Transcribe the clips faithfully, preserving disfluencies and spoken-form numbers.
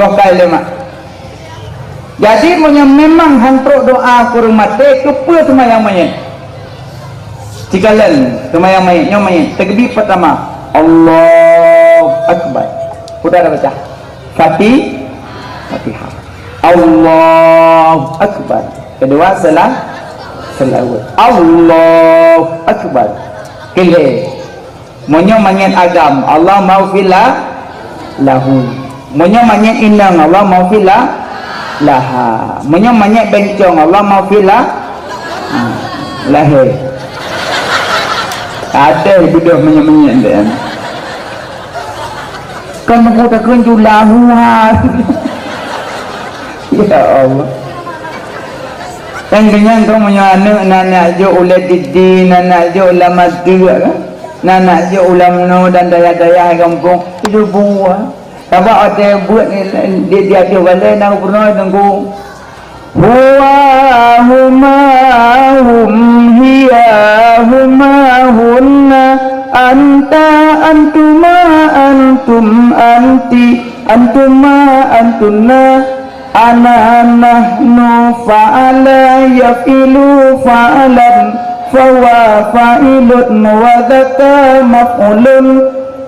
Pakai lé mak. Jadi, meunyoe memang han trok doa keu ureuëng maté, keupeue seumayang manyét? Sikalon seumayang manyét, nyoe manyét, takbir pertama, Allahu Akbar. Udah dah baca. Fati-, Fatihah. Allahu Akbar. Kedua, sela-, selawat. Allahu Akbar. Keulhèe. Meunyoe manyét agam, Allahummaghfir la-, lahu. Meunyoe manyét inong, Allahummaghfir la-, laha. Meunyoe manyét bencong, Allahummaghfir la-, ha, lahé. Ada beudôh manyét-manyét deh. Kan aku takheun ju lahu ha. Ya Allah. Kan kenyang tu meunyoe aneuk na nak jok ulèe didin, na nak jok lam adeuk kan. Na nak jok ulam no dan dayah-dayah gampông, itu buah. Sabab watèe buet ni, di, di ateueh balèe na gubernur teungku. Huwa huma hum hiya huma hunna anta antuma antum anti antuma antunna. Ana nahnu fa'ala yaf'ilu fa'alan fawa fa'ilun wa dzaka maf'ulun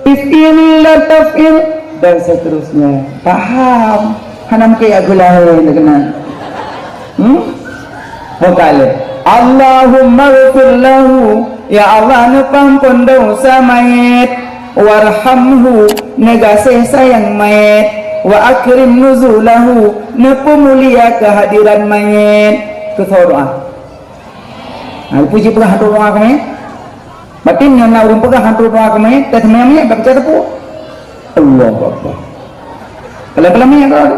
if'il la taf'il dan seterusnya. Paham? Hana mungkin aku lain kena. Hmm? Bukan. Allahumma ghfir lahu. Ya Allah, neupeuampon desya manyét, warhamhu, neugaséh sayang manyét, wa akrim nuzulahu, neupeumulia keuhadiran manyét. Keu soe doa? Nah, peue jipeugah hantu doa keu manyét? Batin nyan na ureuëng peugah hantu doa keu manyét, dan seumayang manyét bak keucah teupeu. Allahu Akbar. Kalau-kalau minyak kau.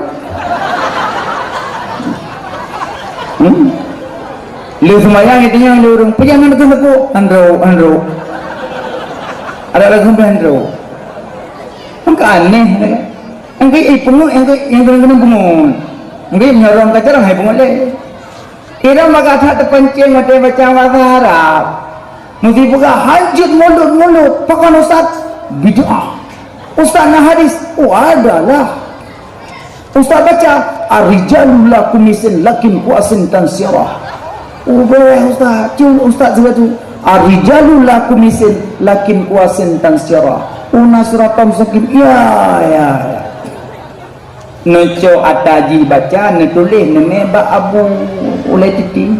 Hmm? Lé seumayang itu yang lé ureuëng pejaman ke sepuh. Andro, andro. Ada lagu sampai andro. Angka aneh. Angka eh pungut, angka yang kena-kena pungut. Angka nyorong kacarang hai pungut lé. Irong bagaih that teupancing watèe baca bahasa Arab. Meusipeugah hanjeuet mulod-mulod, pakon ustaz? Bid'ah. Ustaz na hadis? Oh, adalah. Ustaz baca, "Ar-rijalu la kumisin lakin kuasin tansirah." Oh, boleh ustaz. Cun ustaz sibaca, "Ar-rijalu la kumisin lakin kuasin tansirah." Oh, na siratal mustaqim. Ya, ya, ya. Neucok ata jih baca, neutuléh neumè bak abu ulèe titi.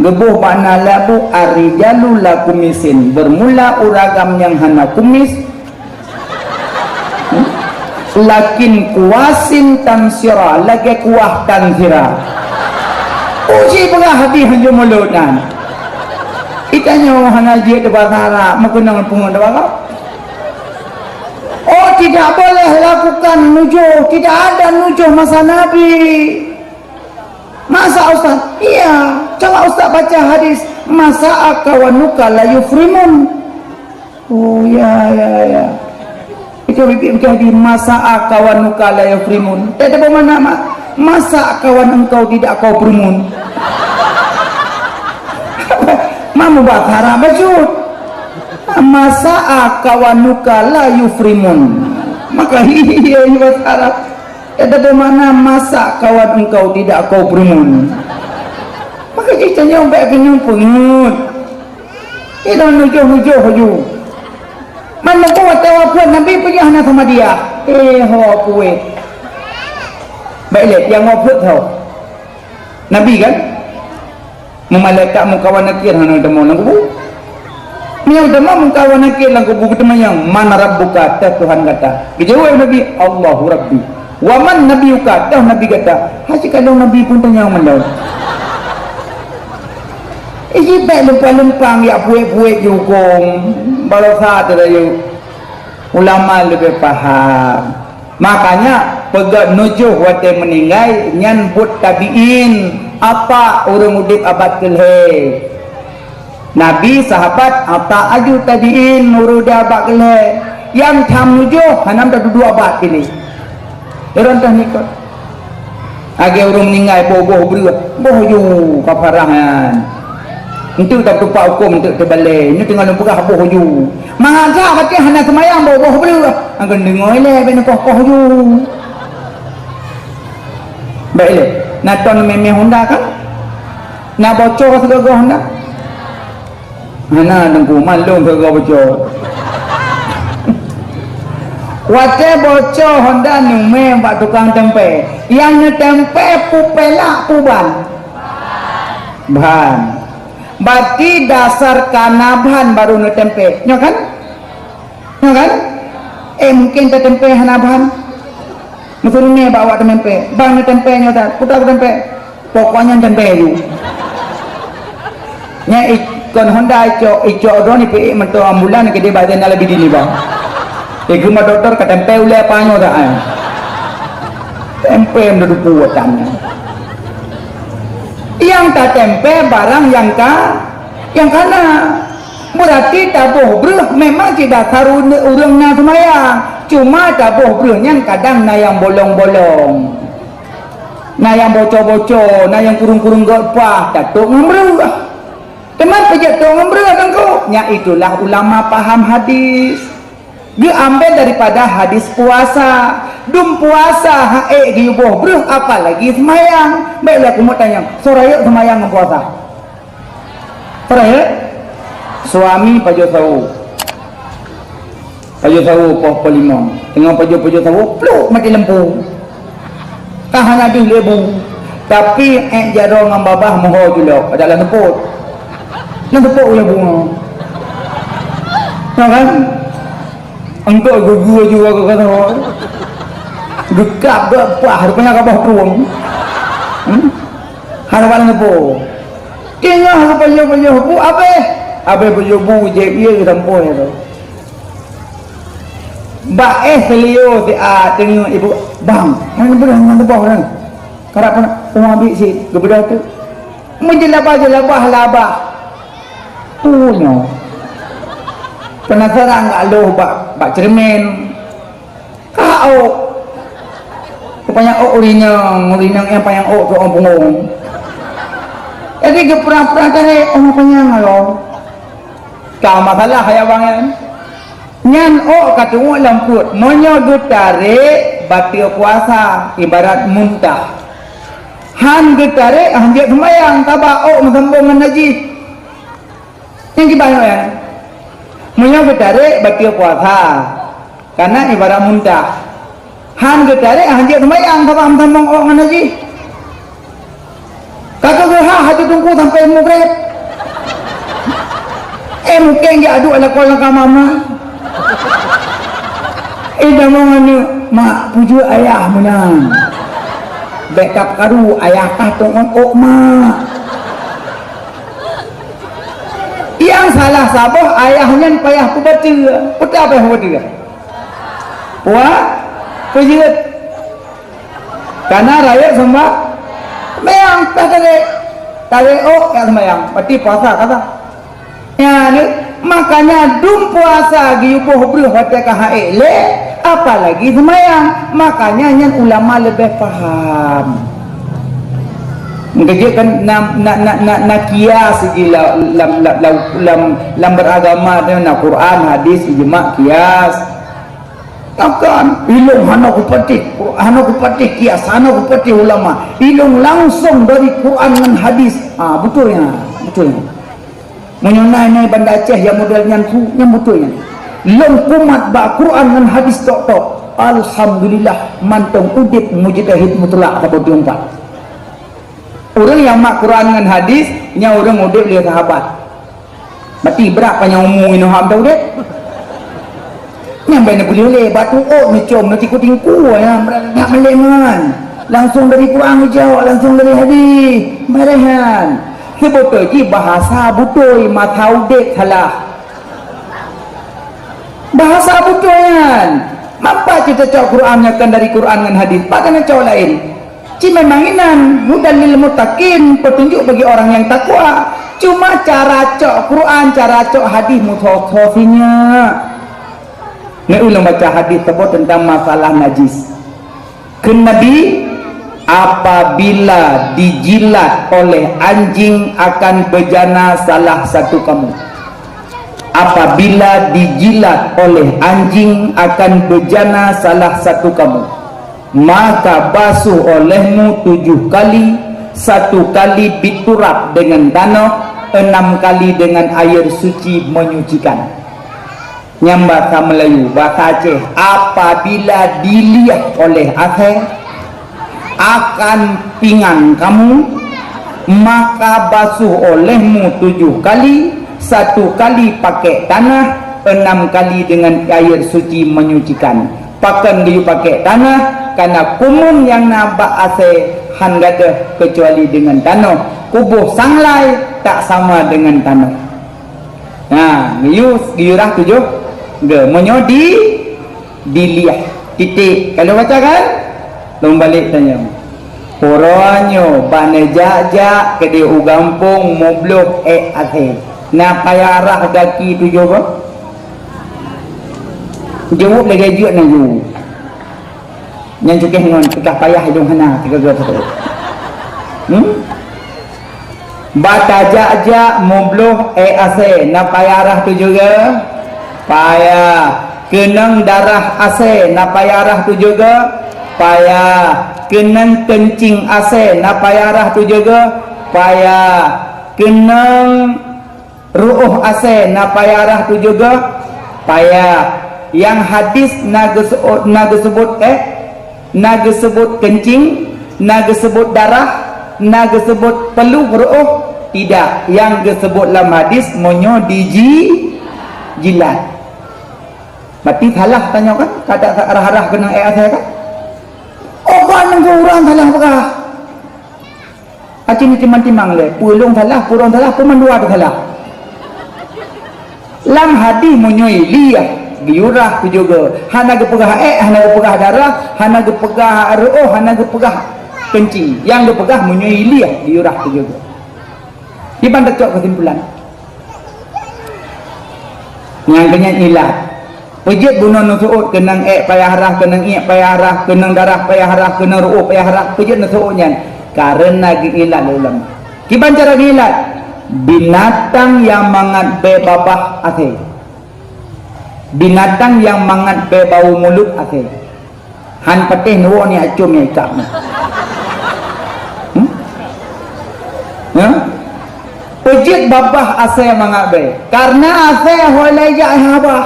Geuboh bak na lé abu, "Ar-rijalu la kumisin." Bermula ureuëng agam nyang hana kumis. Hmm? "Lakin kuasin tansira," lagèe kuah tansira. Uji peugah hadis hanjeuet mulod nyan. Itanyoe hana jeuet teuh bahasa Arab, meukeunong pungon teuh Arab. Oh, tidak boleh lakukan nujuh. Tidak ada nujuh masa Nabi. Masa ustaz? Iya. Coba ustaz baca hadis, "Masa akawanuka la yufrimun." Oh, ya, ya, ya. Itu bibit bukan di "Masa akawanuka la yufrimun." Tak ada mana mak. "Masa kawan engkau tidak kau perumun?" Mamu bahasa Arab bacut. "Masa akawanuka la yufrimun." Maka iya, iya bahasa Arab. Kata bermakna, "Masa kawan engkau tidak kau perumun?" Maka cicanya baik kenyang pungut. Ina nujoh-nujoh laju. Mana kuat tawa kuat Nabi punya hana sama dia. Eh, ho kuat. Baik leh, yang wafat tau. Nabi kan? Memalaikat Mungkar wa Nakir hana teumé lam kubu. Meunyoe teumé Mungkar wa Nakir lam kubu, geuteumanyong, "Man rabbuka?" Teuh Tuhan gata. Geujaweueb Nabi, "Allahu Rabbi." "Wa man nabiyuka?" Teuh Nabi gata. Haji kalon Nabi pun tanyong mandum. Iji bèk lumpang-lumpang jak puet-puet jukong. Barosa teuh rayeuk. Ulama leubeh paham. Makanya, peugöt nujoh watèe meuninggai nyan buet tabi'in, apa ureueng udép abad keulhèe. Nabi, sahabat, ata aju tabi'in, ureueng udép abad keulhèe. Nyang tham nujoh, hana meuduek abad kini. Irön teuh nikot. Lagèe ureueng meuninggai boh-boh breueh, boh ju kafarah nyan. Enteuk tapeutupat hukôm, enteuk teubalèe. Nyoe teungoh lôn peugah boh ju. Mangat that watèe hana seumayang boh-boh breueh. Angkon deungö ilèe bèk neukoh-koh ju. Baik lé. Na ton mé-mé Honda kan? Na bocor sigoe-goe Honda? Hana, Teungku, maklum sigoe-goe bocor. Watée bocor Honda neumé bak tukang tempe. Nyang neutempé peue peulak peue ban? Ban. Berarti dasar kana ban baru neutempé. Nyo kan? Nyo kan? Eh, mungkin tatempé hana ban. Meuteumé bak awak teumé, bang neutempé nyoe that, peue tatempé. Pokoknya tempé ju. Nya ikon Honda icok, icok droe ni peuék mantong ambulan keudéh bak Zainal Abidin ni, bang. Eh, geumah doktor ka tempé ulée apa nyoe dah, eh. Tempé meududu kuatan. Nyang tatempé barang nyang ka, nyang kana. Berarti taboh breuh memang cit dasar ureuëng na seumayang. Cuma taboh breuh nyan kadang na nyang bolong-bolong. Na nyang bocor-bocor, na nyang kurung-kurung gét paih, tatok ngon breuh. Teuma peujeuet tok ngon breuh Teungku? Nyan itulah ulama paham hadis. Geuambil daripada hadis puasa. Dum puasa han ék geuyue boh breuh, apalagi seumayang. Baiklah, kamoe tanyong, soe rayeuk seumayang ngon puasa? Soe rayeuk? Suami pajoh sawo. Pajoh sawo poh, poh limong. Teungoh pajoh-pajoh sawo, pluk mati lampu. Ka hana deuh lé bu. Tapi ék jaroe ngon babah moho julok, padahai lam seupôt. Lam seupôt ulah bungoh. Nah kan? Engkau gugur juga ke kata. Geukab geupaih, rupanya ka boh trueng. Hmm? Hana lam seupôt. Teungoh geupajoh-pajoh bu, abéh. Abéh pajoh bu, jép ie geusampôh nyan. Bak éh seulio siat teungoh ibu, "Bang, nyan beureuh ngon teuboh nyan." Karab peunak, "Oh, ambiek cit, geubeudôh teuk." Meujeulabah-jeulabah labah. Peue nyoe? Penasaran geuloh bak, bak ceureumen. Ka ôk. Geupanyang ôk ureueng inong, ureueng inong nyang panyang ôk keu ôn punggong. Jadi geuprang-prang cari ôn panyang aloe. Ka masalah hai abang nyan. Nyan ôk ka teungoh lam pruet. Meunyoe geutarek, bateue puasa, ibarat muntah. Han geutarek, han jeuet seumayang, sabab ôk meusambong ngon najih. Nyang kiban nyoe nyan. Meunyoe geutarek, bateue puasa. Kana ibarat muntah. Han geutarek, han jeuet seumayang, sabab meusambong ôk ngon najih. Ka geugeuhah hati Teungku sampai mugreb. Eh, mungken jak duek lakoe lam kama ma. Eh, damong aneuk, "Mak, peujeuet ayah meunan." Bék ka peukaru, ayah kah teuh ngon ôk mak. Nyang salah saboh ayah nyan payah peubateue. Peue payah peubateue? Puah? Peujeuet. Kana rayeuk seumayang, payah tarek. Tarek ôk, ya seumayang. Berarti puasa ka sah. Ya, ni. Makanya dum puasa geuyue boh breuh watée ka han ék lé, apalagi seumayang. Makanya nyan ulama leubeh paham. Meukeujeuet kan na, na, na, na, na kias di la-, lam, lam, lam, lam, lam beragama tu na Quran, hadis, ijma, kias. Takkan ilong hana kupatéh, hana kupatéh kias, hana kupatéh ulama. Ilong langsung dari Quran ngon hadis. Ha, beutôi nyan, beutôi nyan. Meunyoe na, na Banda Aceh nyang model nyan su, nyan beutôi nyan. Lôn kumat bak Quran ngon hadis tok-tok. Alhamdulillah, mantong udeb mujtahid mutlak saboh teumpat. Ureuëng nyang mat Quran ngon hadis, nyan ureuëng udeb lé sahabat. Mati brat panyang umu inoe hab udeb. Nyang bai neupeuleueh lé batu ôk neucom neutingku-tingku, nyang malém nyan. Langsung dari Quran geujaweueb, langsung dari hadis. Bareh nyan. Seubeutôi jih bahasa beutôi, masa udeb salah. Bahasa beutôi nyan. Mapa cit tacok Quran nyang kon dari Quran ngon hadis? Pakon tacok laén? Ci memang inan hudan lil muttaqin, petunjuk bagi orang yang takwa. Cuma cara cok Quran, cara cok hadis musoh-soh sinyak. Neu ulôn baca hadis teubot tentang masalah najis. Kheun Nabi, "Apabila dijilat oleh anjing akan bejana salah satu kamu." Apabila dijilat oleh anjing akan bejana salah satu kamu. Maka basuh olehmu tujuh kali, satu kali biturab dengan tanoh, enam kali dengan air suci menyucikan. Nyang basa Meulayu, basa Aceh, apabila diliah oleh asèe akan pinggan kamu, maka basuh olehmu tujuh kali, satu kali pakai tanah, enam kali dengan air suci menyucikan. Pakon geuyue pakai tanah? Karena kumeung nyang na bak asèe hán gadôh keucuali deungon tanoh. Kuboh sanglai tak sama deungon tanoh. Nah, geuyue, geuyue rah tujoh. Ge, meunyoe di, diliah. Titik. Ka lôn baca kan? Lôn balek tanyong. Uroe nyoe bak neujak-jak keudéh u gampông mubloh èk asèe. Na payah rah gaki tujoh boh? Jaweueb lagèe jeuet na yue. Nyan cukéh ngon teuka payah idong hana teuka geuh. Hmm? Bak tajak-jak mubloh èk asèe, na payah rah tujoh geuh? Payah. Keunong darah asèe, na payah rah tujoh geuh? Payah. Keunong keuncing asèe, na payah rah tujoh geuh? Payah. Keunong ru'ôh asèe, na payah rah tujoh geuh? Payah. Nyang hadis na geuseu-, na geuseubut èk, na geuseubut keuncing, na geuseubut darah, na geuseubut peuluh ru'ôh? Tidak. Nyang geuseubut lam hadis meunyoe diji-, jilat. Berarti salah tanyoe kan? Ka dak rah-rah keunong èk asèe kan? Oh, kon ureueng salah peugah. Aci ni timang-timang lé, peue lôn salah, peue droen salah, peue mandua teusalah. Lam hadis meunyoe liah, geuyue rah tujoh geuh, hana geupeugah èk, hana geupeugah darah, hana geupeugah ru'ôh, hana geupeugah keuncing. Nyang geupeugah meunyoe liah, geuyue rah tujoh geuh. Kiban tacok keusimpulan. Nyang keunyan ilat. Peue jeuet bunoe neuseuôt keunong èk payah rah, keunong iek payah rah, keunong darah payah rah, keunong ru'ôh payah rah. Peue jeuet neuseuôt nyan? Kareuna geuilat lé ulama. Kiban cara geuilat? Binatang nyang mangat bèe babah asèe. Binatang nyang mangat bèe bau mulut asèe. Hán patéh neuwoe nyan acôm nyan ikab nyan. Hmm? Ya? Peue jeuet babah asèe mangat bèe? Kareuna asèe hôi lheuh jak babah.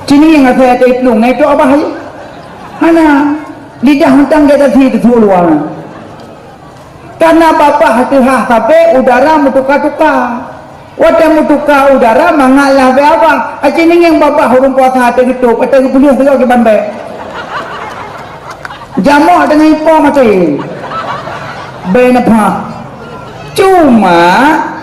Cini nyang asèe ateueh plueng, na itôk babah jih? Hana. Lidah mantong gata si teusuek luwa. Kareuna babah teuhah sabé udara meutuka-tuka. Watèe meutuka udara mangat lah bèe babah. Aci ngieng babah ureueng puasa teuh geutôp, watèe geupeuleueh sigoe kiban bèe. Jamok teungoh ipo maté. Bèe neupah. Cuma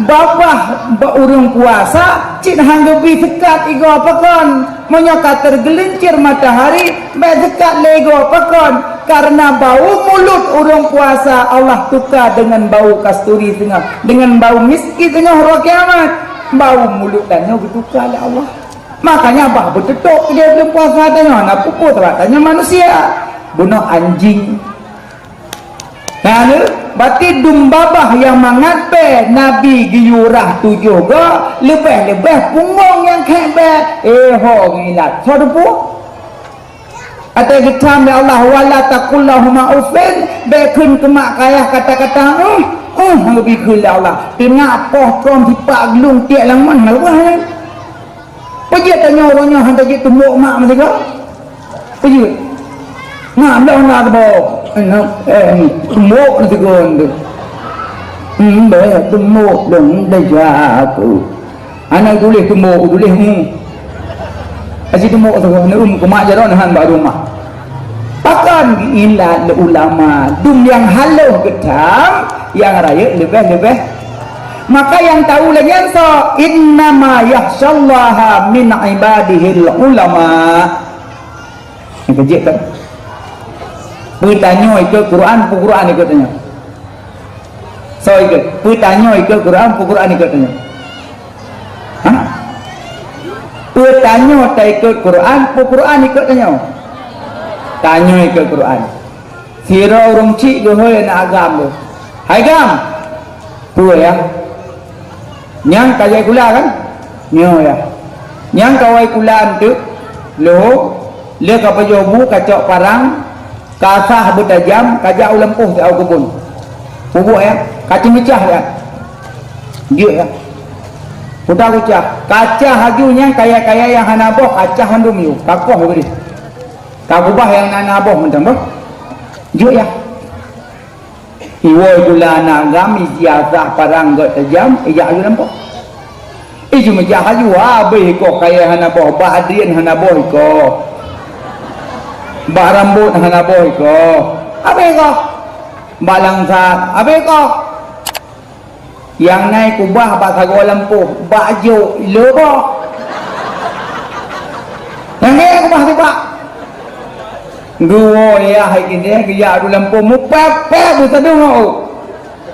babah bak ureueng puasa cit hana geubi seukat igoe pakon. Meunyoe ka teugeulincir matahari, bèk seukat lé igoe pakon. Kareuna bau mulut ureueng puasa Allah tuka deungon bau kasturi singoh, deungon bau miski singoh uroe kiamat. Bau mulut tanyoe geutuka lé Allah. Makanya bah beuteutok keu dia buleuen puasa tanyoe, hana peue-peue sabab tanyoe manusia. Bunoe anjing. Nah, lé, berarti dum babah nyang mangat bèe Nabi geuyue rah tujoh goe, leubeh-leubeh punggong nyang khék bèe. Eh, ho geuilat. Soe teupeu? Watèe geutam lé Allah, "Wala taqul lahuma uffin," bèk kheun keu mak keu ayah kata-kata, "Uh, uh," hana geubri kheun lé Allah. Teunak poh trom sipak glung tiek lam man, hana leubeh nyan. Peue jeuet tanyoe uroe nyoe hana jeuet tumbok mak meusigoe? Peue jeuet? Mak bloh na teuboh. Eh, na, eh, tumbok meusigoe tu. Hmm, bèk tumbok dong, dah jago. Hana tuléh tumbok, tuléh mu. Aci tumbok tu, na um keumak jaroe nahan bak rumoh. Pakon geuilat lé ulama, dum nyang haloh geutam, nyang rayeuk leubeh-leubeh. Maka nyang tau lé nyan soe, "Innama yakhsyallaha min ibadihil ulama." Nyang keujeuet kan? Peutanyoe ikôt Quran, peue Quran ikôt tanyoe? Soe ikôt? Peutanyoe ikôt Quran, peue Quran ikôt tanyoe? Hah? Peutanyoe taikôt Quran, peue Quran ikôt tanyoe? Tanyoe ikôt Quran. Sidroe ureueng chik geuhôi aneuk agam geuh, "Hai gam!" "Peue, yah?" "Nyang ka jai kula kan?" "Nyoe, yah." "Nyang ka wai kula eunteuk?" "Lôn." Lheueh ka pajoh bu, ka cok parang, ka sah beutajam, ka jak u lampôh siat u keubon. Peubuet ya, ka ceumeucah ya. Jeuet ya. Kuta kucah, ka cah laju nyan kayèe-kayèe nyang hana boh, ka cah mandum yôh, ka koh beuréh. Ka keubah nyang na-na boh mantong boh. Jeuet ya. Iwoe gula aneuk agam, ijak sah parang gèt tajam, ijak laju lampôh. Ih, ceumeucah laju, habéh ikoh kayèe hana boh, bak adrien hana boh ikoh. Bak rambôt hana boh ikoh. Habéh ikoh. Bak langsat, habéh ikoh. Nyang na ikeubah bak sagoe lampôh, bak jôk, le boh. Nyang na ikeubah tibak. Geuwoe yah hai keudeh, geujak u lampôh, mupèp-pèp beusadeueng.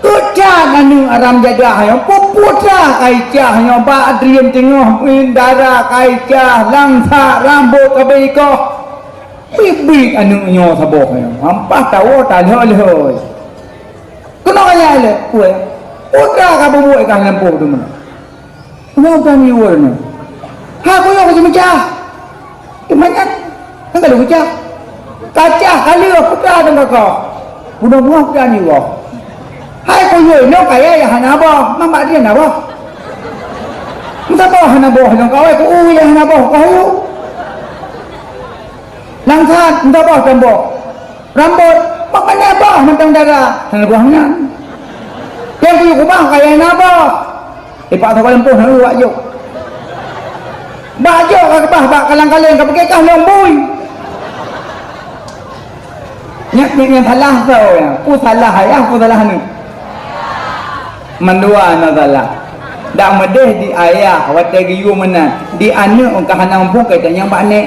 Keucat aneuk haram jadah nyoe, puputra ka icah nyoe, bak adrien teungoh, dara ka icah, langsat, rambôt ka beikoh. Biet-biet aneuk nyoe saboh nyoe, ampah tawoe talhôi-lhôi. Keunoe ka nyan lé, kueh. Putra ka bubuet ka lampôh tu meunan. Nyoe ka miweueh nyoe. Ha, kuyôh ka ceumeucah. Teuma nyan, kan ka lheueh peucah. Ka cah ka lheueh putra dan kakak. Bunoe-bunoe putra ni Allah. Hai kuyôh, nyoe kayèe nyang hana boh, mambak dia na boh. Meusaboh hana boh, nyoe kawai ku u nyang hana boh, kah yu. Langsat, meusaboh tambok. Rambôt, mak pandai bah mantong dara, hana buah meunan. Nyang kuyue kubah kayèe na bah. Ipak saboh lampôh na wak jok. Bak jok ka keubah bak kalang-kaleng ka pike kah lôn bui. Nyak, nyak, nyang salah soe ya? Peue salah ayah, peue salah aneuk? Mandua na salah. Dak meudeh di ayah watèe geuyue meunan, di aneuk ka hana muphom keu tanyong bak nèk.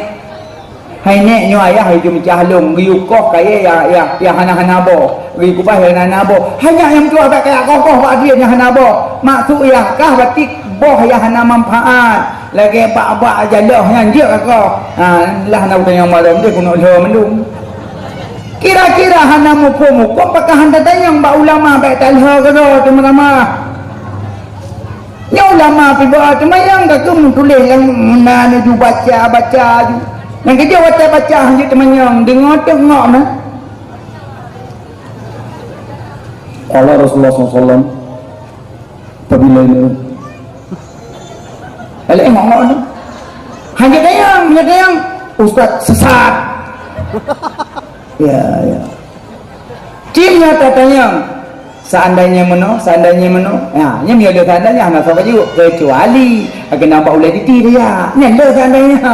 Hai nèk nyoe ayah, hai jeuem cah lôn, geuyue koh kayèe ya, ya, ya hana-hana boh, geuyue kubah ya hana-hana boh. Hai nyak nyang tuha bèk kajak koh-koh bak adrien nyang hana boh. Maksud yah kah batik boh ya hana manfaat, lagèe bak-bak jaloh nyan jeuet ka koh. Ha, lah na utanyong malom deh keuneuk lhô mandum. Kira-kira hana muphom hukôm pakon hana tatanyong bak ulama bèk talhô keudroe teuma ramah. Nyoe ulama pih ba teuma nyang ka keuh meutuléh nyang meunan ju baca-baca ju. Nyang keujeuet watèe baca hanjeuet teumanyong, deungoe teuk ngok na. Qala Rasulullah sallallahu alaihi wasallam, apabila ini balik ngok-ngok ni. Hanjeuet tanyong, hanjeuet tanyong, ustaz sesat. Ya, ya. Cit nyoe tatanyong, seandainya meunoe, seandainya meunoe. Ya, nyan meunyoe le seandainya hana soe jaweueb, kecuali keunan bak ulèe titi dia. Nyan le seandainya.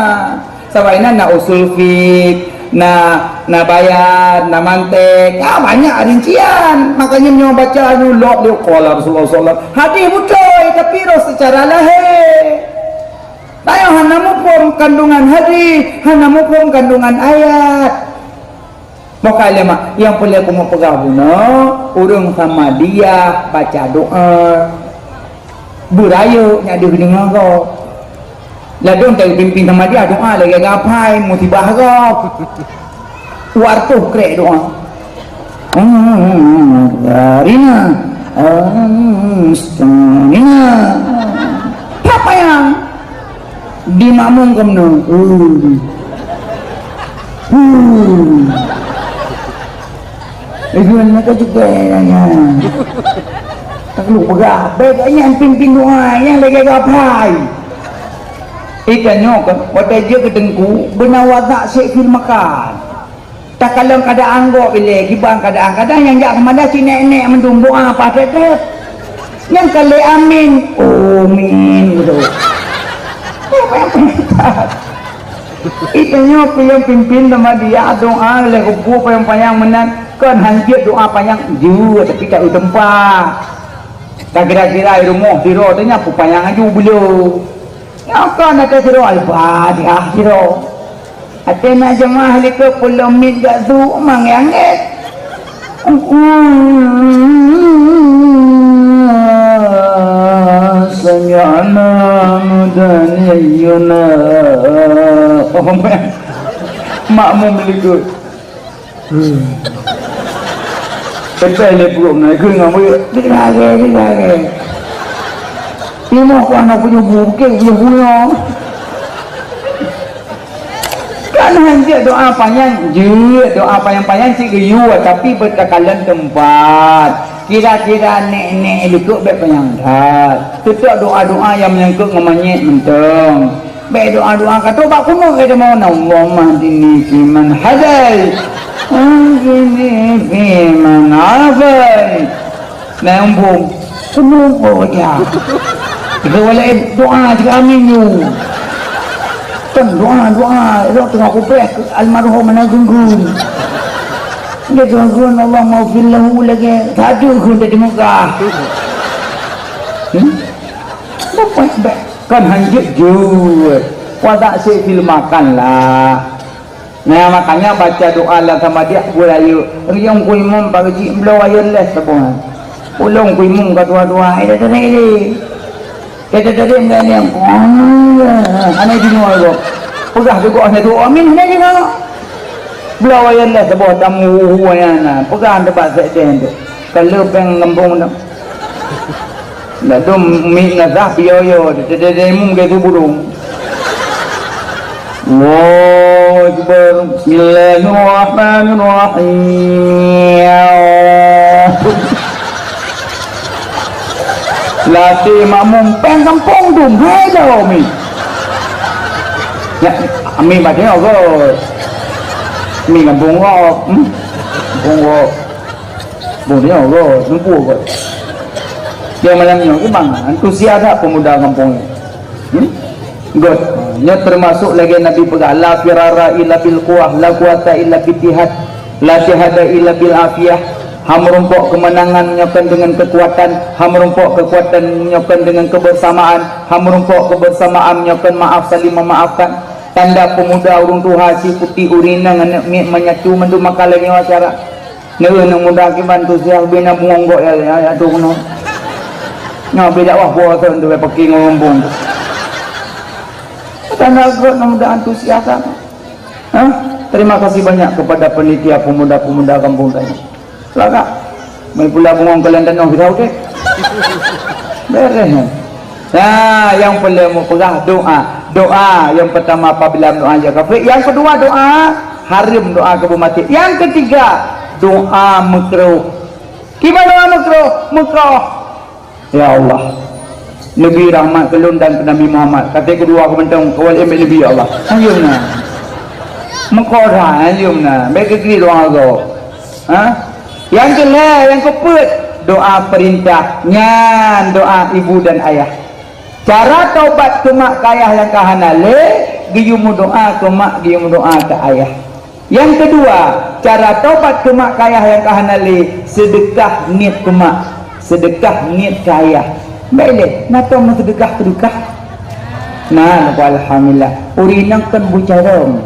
Sabab inan na usul fiqh, na, na bayan, na mantek. Ya, banyak rincian. Makanya nyoe baca nyoe lok dia qala Rasulullah sallallahu alaihi wasallam. Hadis beutôi tapi roh secara lahir. Tanyoe hana muphom kandungan hadis, hana muphom kandungan ayat. Maka lé mak, nyang peureulèe kamoe peugah bunoe, ureueng Samadiyah baca doa. Beurayeuk nyak deuh deungoe gob. Ladôm tapimpin Samadiyah doa lagèe gapai musibah gob. Dua reutôh krek doa. Rina. Rina. Apa yang? Di makmum keunoe. Uh. Uh. Eh, gimana kau juga ya? Tak lu pegang. Baik, ini pimpin doa yang lagi gapai. Ikan nyoe kan, watèe jeuet keu teungku, beuna wazak syekh fil makan. Takalon keadaan gob ilèe, kiban keadaan. Kadang nyang jak keumadan cit nèk-nèk mandum doa paih trép-trép. Nyang ka lé amin, amin, gitu. Itanyoe keu nyang pimpin Samadiyah doa lé kubu panyang-panyang meunan, kon hanjeuet doa panyang jeuet, tapi tak teumpat. Ka kira-kira di rumoh sidroe teuh nyan peupanyang aju beuloe. Nyoe kon até sidroe Al-Fatihah sidroe. Até na jeumaah likot peuet miet jak su manggé-anggé. Sami'na mudan yuna. Oh, makmum likot. Hmm. Tetai lé pruet meunan, geungoh meuyeuk. Dik lagèe, dik lagèe. Timoh ku aneuk punyubu, bukét punyubu nyoe. Kan hanjeuet doa panyang, jeuet doa panyang-panyang cit geuyue, tapi beutakalon teumpat. Kira-kira nek-nek likot bèk panyang that. Teutap doa-doa nyang menyangkut ngon manyét mantong. Bèk doa-doa ka trok bak kunut, eh, deungon, "Allahumma hdini fiman hadait, wahdini fiman afait." Nah, umpung. Keunoe, oh, ya. Jika walai doa, jika amin, yu. Kan doa, doa. Doa tengah kupreh almarhum aneuk geuh-geuh. Dia geuh-geuh, "Allahumma ghfir lahu," lagi. Satu geuh dia tengok kah. Hmm? Bapak, bapak. Kan hanjeuet jeuet. Wadak si film makan lah. Nah, makanya baca doa lam samadhi beurayeuk. Nyang ku imum bak geuchik bloe wireless saboh. Ulôn ku imum ka dua-dua. Eh, dah tadi. Dah tadi enggak ni. Hana di luar kok. Peugah juga hana doa. Amin, hana di luar. Bloe wireless saboh tamu hu-hu ayana. Peugah tempat sekden tu. Kalau peng lembong tu. Dah tu mi nazah piyo-yo, dede-dede mum ke tu burung. Allahu Akbar. Bismillahirrahmanirrahim. Latih makmum peng kampung tu, hai dah mi. Ya, mi batin Allah. Mi kampung kau. Hmm? Kampung kau. Boh nyoe goh, seumpue goh. Dia malam nyoe memang antusias that pemuda kampung nyoe. Hmm? Goh. Nyoe termasuk lagèe Nabi peugah, "La firara illa bil quwah, la quwata illa bil ittihad, la ittihada illa bil afiyah." Hana meurumpok keumeunangan nyoe kon deungon keukuatan, hana meurumpok keukuatan nyoe kon deungon keubeursamaan, hana meurumpok keubeursamaan nyoe kon maaf saling memaafkan. Tanda pemuda ureueng tuha si putéh ureueng inong aneuk miet menyatu mandum maka lagèe nyoe acara. Nyoe aneuk muda kiban tu siah bina bungong gok ya, ya, ya, tu keunoe. Nyoe beda wah buah tu, tu pakai ngomong. Tanda gok aneuk muda antusias kan. Hah? Terima kasih banyak kepada panitia pemuda-pemuda kampung tadi. Lagak. Mai pula bungong kalian tanoh kita okey. Beres nyoe. Nah, yang pertama peugah doa. Doa yang pertama apabila doa ya kafir, yang kedua doa haram doa keu maté. Yang ketiga doa makruh. Kiban doa makruh? Makruh. Ya Allah, neubri rahmat keu lôn dan keu Nabi Muhammad. Kata kedua aku mantong kawal iék Nabi, ya Allah. Anjum na. Meukoda anjum na. Baik keu doa kau. Ha? Yang keulhèe, yang keupeuet, doa perintah. Nyan doa ibu dan ayah. Cara taubat keu mak keu ayah nyang ka hana lé, geuyue meudoa keu mak, geuyue meudoa keu ayah. Nyang keudua, cara taubat keu mak keu ayah nyang ka hana lé, seudeukah niet keu mak, seudeukah niet keu ayah. Bèk lé, na tom meuseudeukah keudeukah? Na, alhamdulillah. Ureueng inong kon bucarông.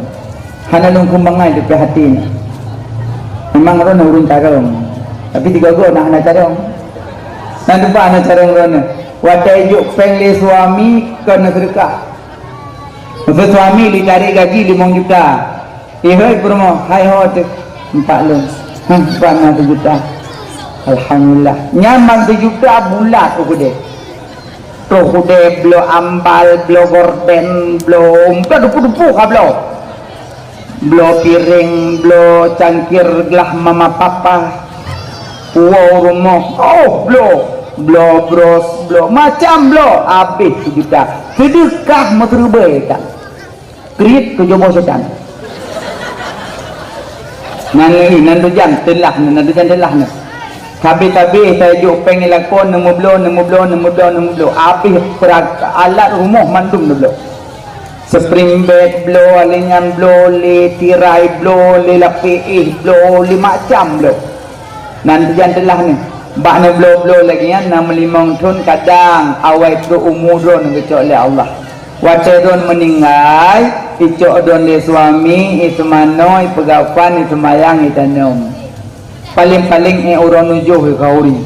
Hana lôn keumangai di pih até nyan. Memang droeneuh ureueng carông. Tapi tiga goe na hana carông. Na teupeu hana carông droeneuh. Watèe jok péng lé suami kon na seudeukah. Maksud suami lé cari gaji limong juta. Ihôi peurumoh, hai ho teuh empat lôn. Hah, empat na seujuta. Alhamdulillah. Nyan ban seujuta bulat u keudè. Troh udeb, bloe ambal, bloe gorden, bloe, bloe dupu-dupu ka bloe. Bloe piréng, bloe cangkir glah mama papa. Puwoe rumoh, oh, bloe. Bloe bros, bloe macam bloe. Abéh seujuta. Seudeukah meuteureubai ka. Kriet keu joboh setan. Nan, nan tujan teulah nyoe, nan tujan teulah nyoe. Sabe-sabe tajok péng lakoe, neumeubloe, neumeubloe, neumeubloe, neumeubloe. Abéh peurag-, alat rumoh mandum neubloe. Spring bed bloe, lé nyan bloe, lé tirai bloe, lé lapék éh bloe, lé macam bloe. Nan tujan teulah nyoe. Bak neubloe-bloe lagèe nyan na meulimong thon kadang awai trok umu droeneuh geucok lé Allah. Watèe droeneuh meuninggai, icok droeneuh lé suami, iseumanoe, ipeugafan, iseumayang, itanom. Paleng-paleng ék uroe nujoh khauri.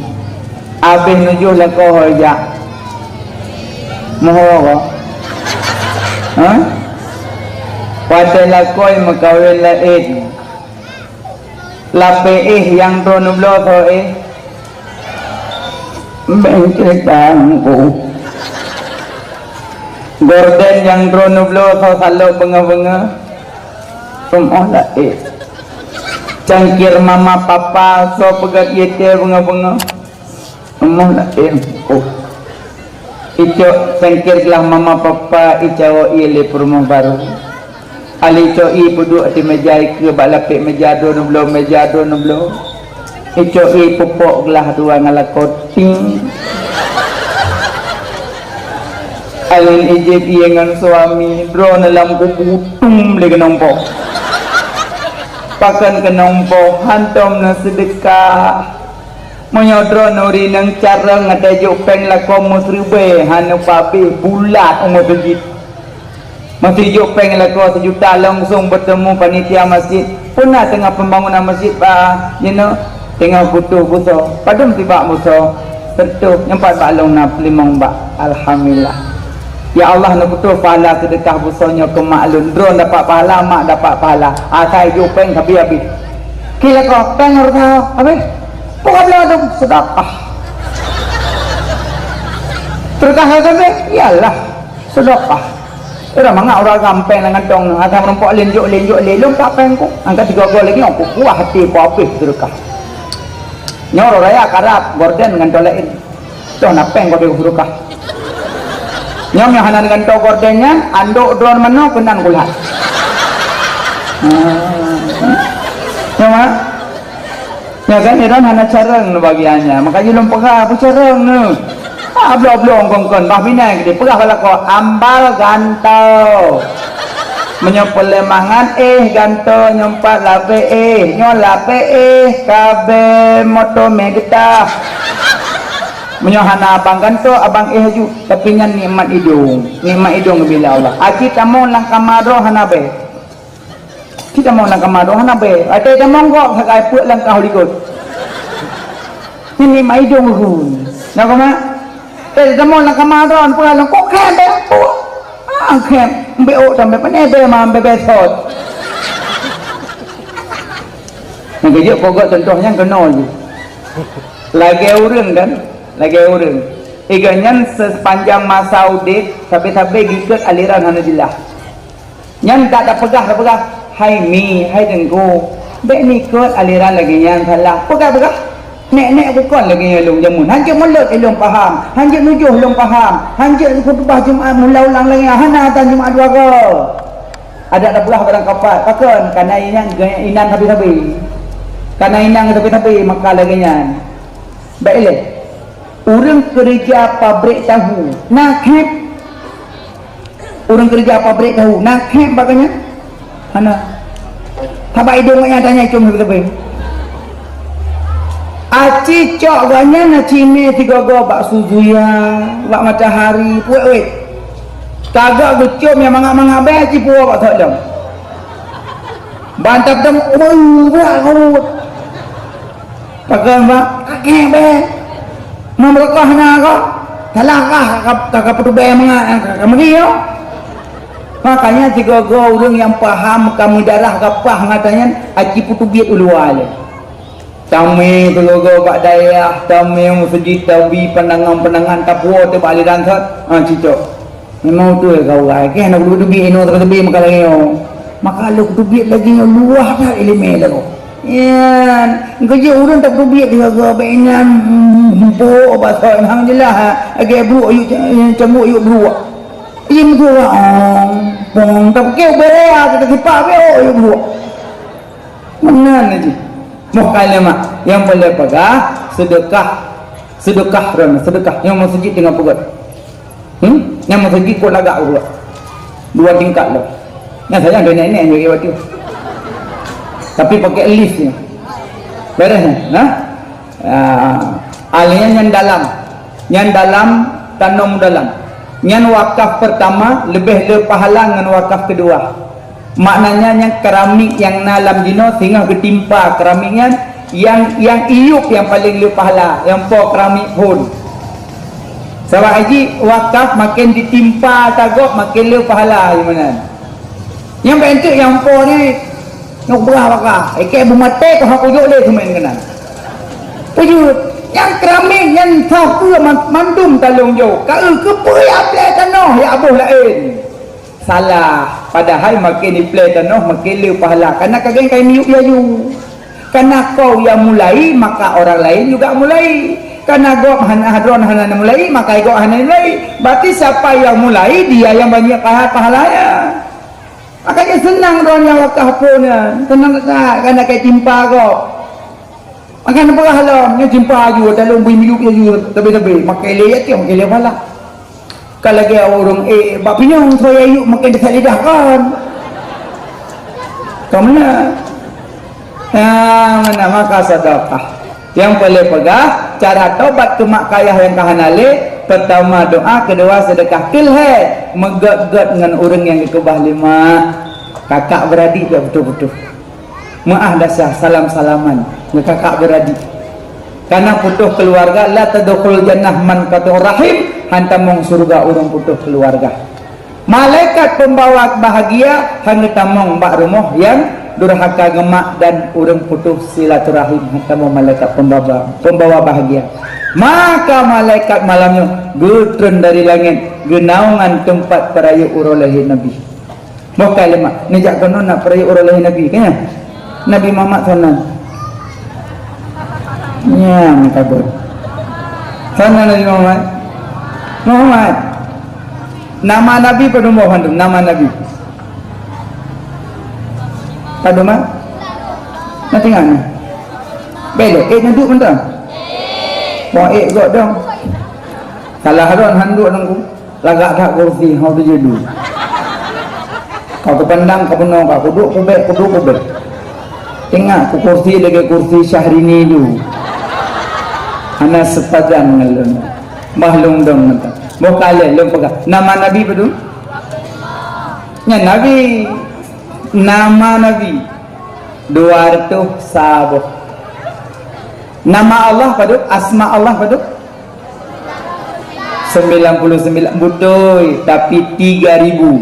Abéh nujoh lakoe ho jak. Moho ko. Hah? Watèe lakoe meukawen laén. Lapék éh nyang droeneuh bloe soe éh? Bèk ceurita ngon ku. Gorden nyang droeneuh bloe soe salop beungoh-beungoh? Rumoh laén. Cangkir mama papa soe peugöt ié teh beungoh-beungoh. Rumoh laén. Oh. Icok cangkir glah mama papa icawo ié lé peurumoh barô. Ali cok ié peuduek di meja ikeue bak lapék meja dua neubloe, meja dua neubloe. Icok ié peupok glah dua ngon lakoe ting. Alin ijép ié ngon suami, droeneuh lam kubu tum lé keunong poh. Pakon keunong poh, hantom neuseudeukah. Meunyoe droeneuh uri nyang carông ateueh jok péng lakoe meusiribèe, hana pabéh bulat u meuseujid. Meusijok péng lakoe sijuta langsong beutemu panitia masjid. Peue na teungoh pembangunan masjid, Pak? Jinoe teungoh butoh busoe. Padum sibak busoe? Seutoh, nyoe pat bak lôn na limong bak. Alhamdulillah. Ya Allah, neupeutoh pahala seudeukah busoe nyoe keu mak lôn. Droe dapat pahala, mak dapat pahala. Asai jok péng habéh-habéh. Ki lakoe, péng hareuta habéh. Peue ka bloe tu? Seudeukah. Seudeukah habéh? Iyalah. Seudeukah. Udah mangat ureueng agam péng lam kantong, asai meurumpok lé jok, lé jok, lé lôn tak péng ku. Angkat tiga go lagi, ku puah hati ku habéh seudeukah. Nyoe uroe raya karab, gorden ngon toh laén. Toh na péng ku habéh seudeukah. Nyoe nyang hana ngon toh gorden nyan, andok droe manoe keunan kulat. Hmm. Nyoe, Mak? Nyan kan, Iran hana carông neuh bagian nyan. Maka jih lôn peugah, peue carông neuh? Ah, bloe-bloe kon-kon, bah binai geude. Peugah bak lakoe, ambal gantoe. Meunyoe peulemangan éh gantoe, nyoe pat lapék éh, nyoe lapék éh, kabée moto mé geutah. Meunyoe hana abang gantoe, abang éh aju. Tapi nyan nikmat idong. Nikmat idong geubri lé Allah. Aci tamong lam kama droe hana bée. Ci tamong lam kama droe hana bée. Watée tamong gob sagai peuet langkah u likot. Nyan nikmat idong geuh. Na kama? Eh, tamong lam kama droe, peue lôn kok khem bée? Ah, khem. Mbek ôk sampai pane bée ma, bée-bée sot. Nyang keujeuet pokok contoh nyan keunoe jih. Lagée ureuëng kan? Lagée ureuëng. Iga nyan sepanjang masa udeb, sabe-sabe gikot aliran hana jeulaih. Nyan tak tapeugah, tapeugah, "Hai mi, hai teungku, bék nikot aliran lagée nyan salah." Peugah-peugah, nek-nek bukon lagée nyan lôn jameun. Hanjeuet mulot ilôn paham, hanjeuet nujoh ilôn paham, hanjeuet khutubah Jumat mula ulang lagée nyan, hana atan Jumat dua go. Adak tapeugah barang kapat, pakon? Kana inan, inan sabe-sabe. Kana inan sabe-sabe, maka lagée nyan. Bék ilée. Ureuëng keureuja pabrék tahu, na khép? Ureuëng keureuja pabrék tahu, na khép bak geuh nyan? Hana. Sabab idong geuh nyan tanyai com sabe-sabe. Aci cok geuh nyan aci mé sigoe-goe bak Suzuya, bak Matahari, puet-puet. Tagak geucom nyang mangat-mangat bèe aci puwoe bak thok lom. Ban tab dong, "Ubah, ubah, ubah." Pakon, Pak? Kakek bèe. Meureukoh na kah? Salah kah ka, ka, ka peutubèe mangat, ka, ka meuri nyoe? Makanya sigoe-goe ureuëng nyang paham ka meudarah gapah mata nyan, aci peuteubiet u luwa lé. Tamé sigoe-goe bak dayah, tamé meuseujid, tabi pandangan-pandangan, tapuwoe teuh bak aliran sot. Ha, cicok. Memang beutôi ka awai, keh hana kuduek teubiet inoe, teuka teubiet maka lagèe nyoe. Maka lôn teubiet lagèe nyoe luwah that ileumèe lagoe. Nyan, keujeuet ureueng tak teubiet sigoe-goe bèk nyan, hmm, bôk bak soe, alhamdulillah, lagèe bruek yuk, cangguek yuk bruek. Iya meutuah, ong, pong, tapi keu berea, kita kipak, oh, yuk bruek. Meunan jih. Moh kalimah nyang peureulèe peugah, seudeukah, seudeukah droeneuh, seudeukah. Nyoe meuseujid teungoh peugöt. Hmm? Nyan meuseujid kok lagak peugöt. Dua tingkat lom. Nyan sayang dia nenek-nenek nyang waktu. Tapi pakai lift ni. Beres ni, nah? Ah, ahli nyan dalam. Nyan dalam, tanom dalam. Nyan wakaf pertama leubeh le pahala ngon wakaf kedua. Maknanya nyan keramik nyang na lam jinoe singoh geutimpa keramik nyan, nyang, nyang iyup nyang paleng le pahala, nyang po keramik phon. Sabab jih wakaf maken ditimpa sagoe maken le pahala, gimana? Nyang bèk enteuk nyang po ni, nyang beurah baka, ikei beumaté keu hak ujok lé seumén keunan. Peujeuet, nyang keramik nyan sapeue man-, mandum talong jok, ka eu keupeue ya blèe tanoh ya aboh laén. Salah. Padahai makin ipleh tanoh, makin le pahala. Karena ka gen kai miyueb yayue. Karena kau yang mulai, maka orang lain juga mulai. Karena gob hana, droen hana mulai, maka gob hana mulai. Berarti siapa yang mulai, dia yang banyak paha-, pahalanya. Makanya senang droen nyang wakaf phon nyan. Senang that, karena kai timpa gob. Makan beurah lom, nyan jimpa aju, dalam bui miyueb aju, teubi-teubi, makai lé yatim, makai lé pala. Ka lagèe ureueng ék bak pinyong, soe yayueb makai desat lidah kan. Ka meunan. Nah, meunan maka sedekah. Nyang peureulèe peugah, cara tobat keu mak keu ayah nyang ka hana lé, peutama doa, keudua sedekah. Keu lhèe, meugèt-gèt ngon ureueng nyang geukeubah lé mak. Kakak beuradik jak putôh-putôh. Meu'ah desya, salam-salaman ngon kakak beuradik. Karena putôh keuluwarga, la tadkhul jannah man qata'ar rahim, han tamong syeuruga ureueng putôh keuluwarga. Malaikat peumbawa bahagia han geutamong bak rumoh nyang durhaka ngon mak dan ureueng putôh silaturahim, han tamong malaikat peumbawa, peumbawa bahagia. Maka malaikat malam nyoe geutreun dari langèt, geunaungan teumpat peurayeuk uroe lahé Nabi. Boh kalimat, neujak keunoe na peurayeuk uroe lahé Nabi, kan nyan? Nabi Muhammad sanan. Nyan kabut. Sanan Nabi Muhammad. Muhammad. Nama Nabi padum boh mandum, nama Nabi. Padum, ah? Na teuingat ni? Belok, eh, na duek mantong. Wah, eh, gok dong. Salah ron han duek nangku. Lagak that kursi, hau teujedu. Ka kupandang, ka bunoe, ka kuduek kubek, kuduek kubek. Ingat ku kursi lagèe kursi Syahrini tu. Hana sepadan ngon lôn. Bah lôn dong mantong. Boh kalon lôn peugah. Nama Nabi padum? Nyan Nabi. Nama Nabi. Dua ratus saboh. Nama Allah padum? Asma Allah padum? Sembilan puluh sembilan, beutôi, tapi tiga ribu.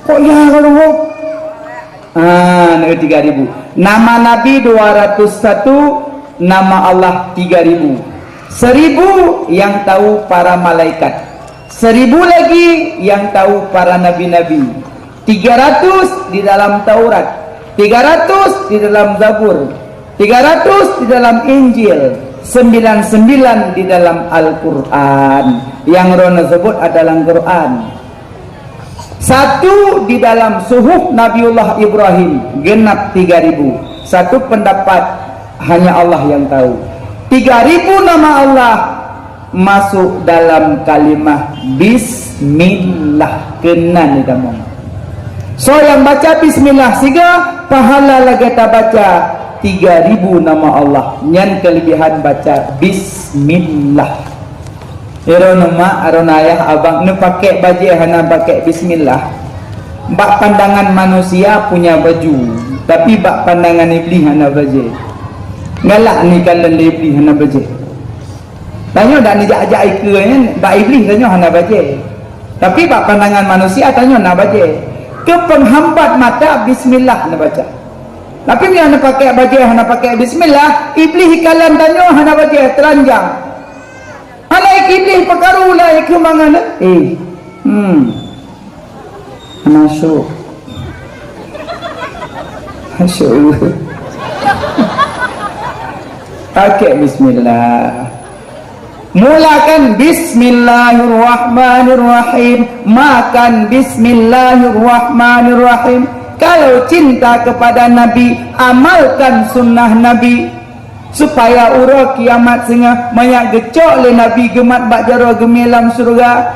Kok ya, kalau kok? Ah, nak tiga ribu. Nama Nabi dua ratus satu, nama Allah tiga ribu. Seribu yang tahu para malaikat. Seribu lagi yang tahu para nabi-nabi. Tiga ratus di dalam Taurat, tiga ratus di dalam Zabur, tiga ratus di dalam Injil, sembilan sembilan di dalam Al-Quran. Yang droeneuh sebut adalah Quran. Satu di dalam suhuf Nabiullah Ibrahim, genap tiga ribu. Satu pendapat, hanya Allah yang tahu. Tiga ribu nama Allah masuk dalam kalimah bismillah. Keunan ditamong. Soe nyang baca bismillah siga, pahala lagèe tabaca tiga ribu nama Allah. Nyan keulebihan baca bismillah. Droeneuh mak, droeneuh ayah, abang, neupakèk bajèe hana pakèk bismillah. Bak pandangan manusia punya baju, tapi bak pandangan Iblih hana bajèe. Galak neukalon lé Iblih hana bajèe. Tanyoe dak neujak-jak ikeue nyan, bak Iblih tanyoe hana bajèe. Tapi bak pandangan manusia tanyoe na bajèe. Keu peunghambat mata, bismillah neubaca. Tapi meunyoe hana pakèk bajèe, hana pakèk bismillah, Iblih ikalon tanyoe hana bajèe, teuranjang. Alah Iblih peukaru lah ikeue mangat, eh. Hmm. Masuk. Masuk. Pakèk bismillah. Mulakan bismillahirrahmanirrahim. Makan bismillahirrahmanirrahim. Kalau cinta kepada Nabi, amalkan sunnah Nabi. Supaya uroe kiamat singoh manyak geucok lé Nabi geumat bak jaroe geumè lam syeuruga.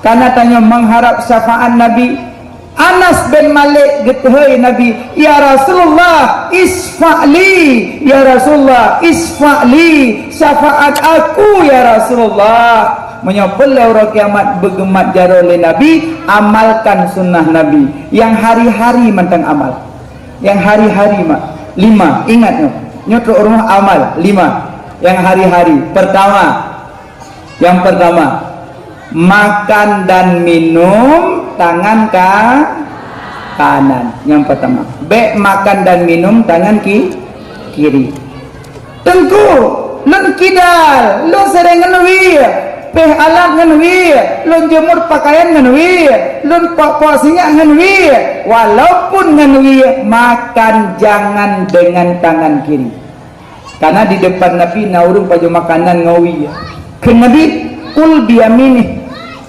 Karena tanyoe mengharap syafaat Nabi. Anas bin Malik geuteuhôi Nabi, "Ya Rasulullah, isfa' li, ya Rasulullah, isfa' li, syafaat aku ya Rasulullah." Meunyoe peureulèe uroe kiamat beugeumat jaroe lé Nabi, amalkan sunnah Nabi. Nyang hari-hari mantong amal. Nyang hari-hari mak. Lima, ingat nyoe. Nyoe trok rumoh amal. Lima. Nyang hari-hari. Pertama, nyang pertama, makan dan minum tangan ka-, kanan. Nyang pertama. Bèk makan dan minum tangan ki-, kiri. Teungku, lôn kidal, lôn seuréng ngon wie. Péh alat ngon wie, lôn jeumur pakaian ngon wie, lôn pok-pok sinyak ngon wie, walaupun ngon wie, makan jangan dengan tangan kiri. Karena di depan Nabi na ureuëng pajoh makanan ngon wie. Kheun Nabi, "Kul biyaminih,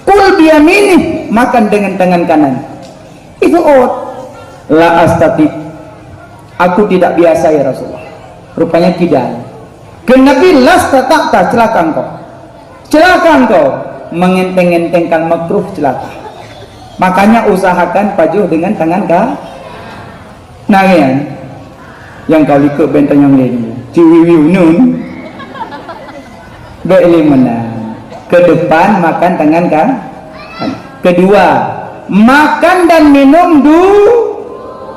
kul biyaminih," makan dengan tangan kanan. Itu ot. "La astati." Aku tidak biasa, ya Rasulullah. Rupanya tidak. Kheun Nabi, "Lastata'ta, celaka engkau. Celaka engkau. Mengenteng-entengkan makruh celaka." Makanya usahakan pajoh dengan tangan ka-, nah, kan? Nyang kau likot benteng nyang lain. Ciwiwi unun. Baik lima nah. Ke depan makan tangan ka-, kedua, makan dan minum du-,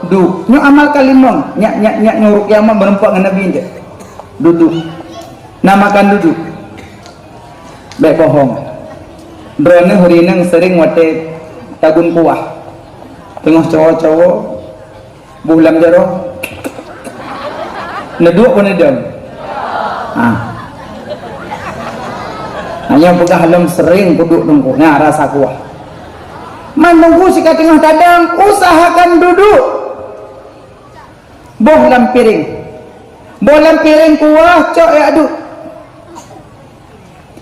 duduk. Nyoe amal kalimong. Nyak, nyak, nyak nyoe rukyah mah berempat ngon Nabi ente. Duduk. Nah, makan duduk. Baik bohong. Droeneuh rineng sering watée tagun kuah. Teungoh cowok-cowok, boh lam jaroe. Neuduek pun neudong. Ha. Hanya peugah lom sering kuduek teungku. Nah, rasa kuah. Man teungku sika teungoh tadong, usahakan duduk. Boh lam piring. Boh lam piring kuah, cok ya aduk.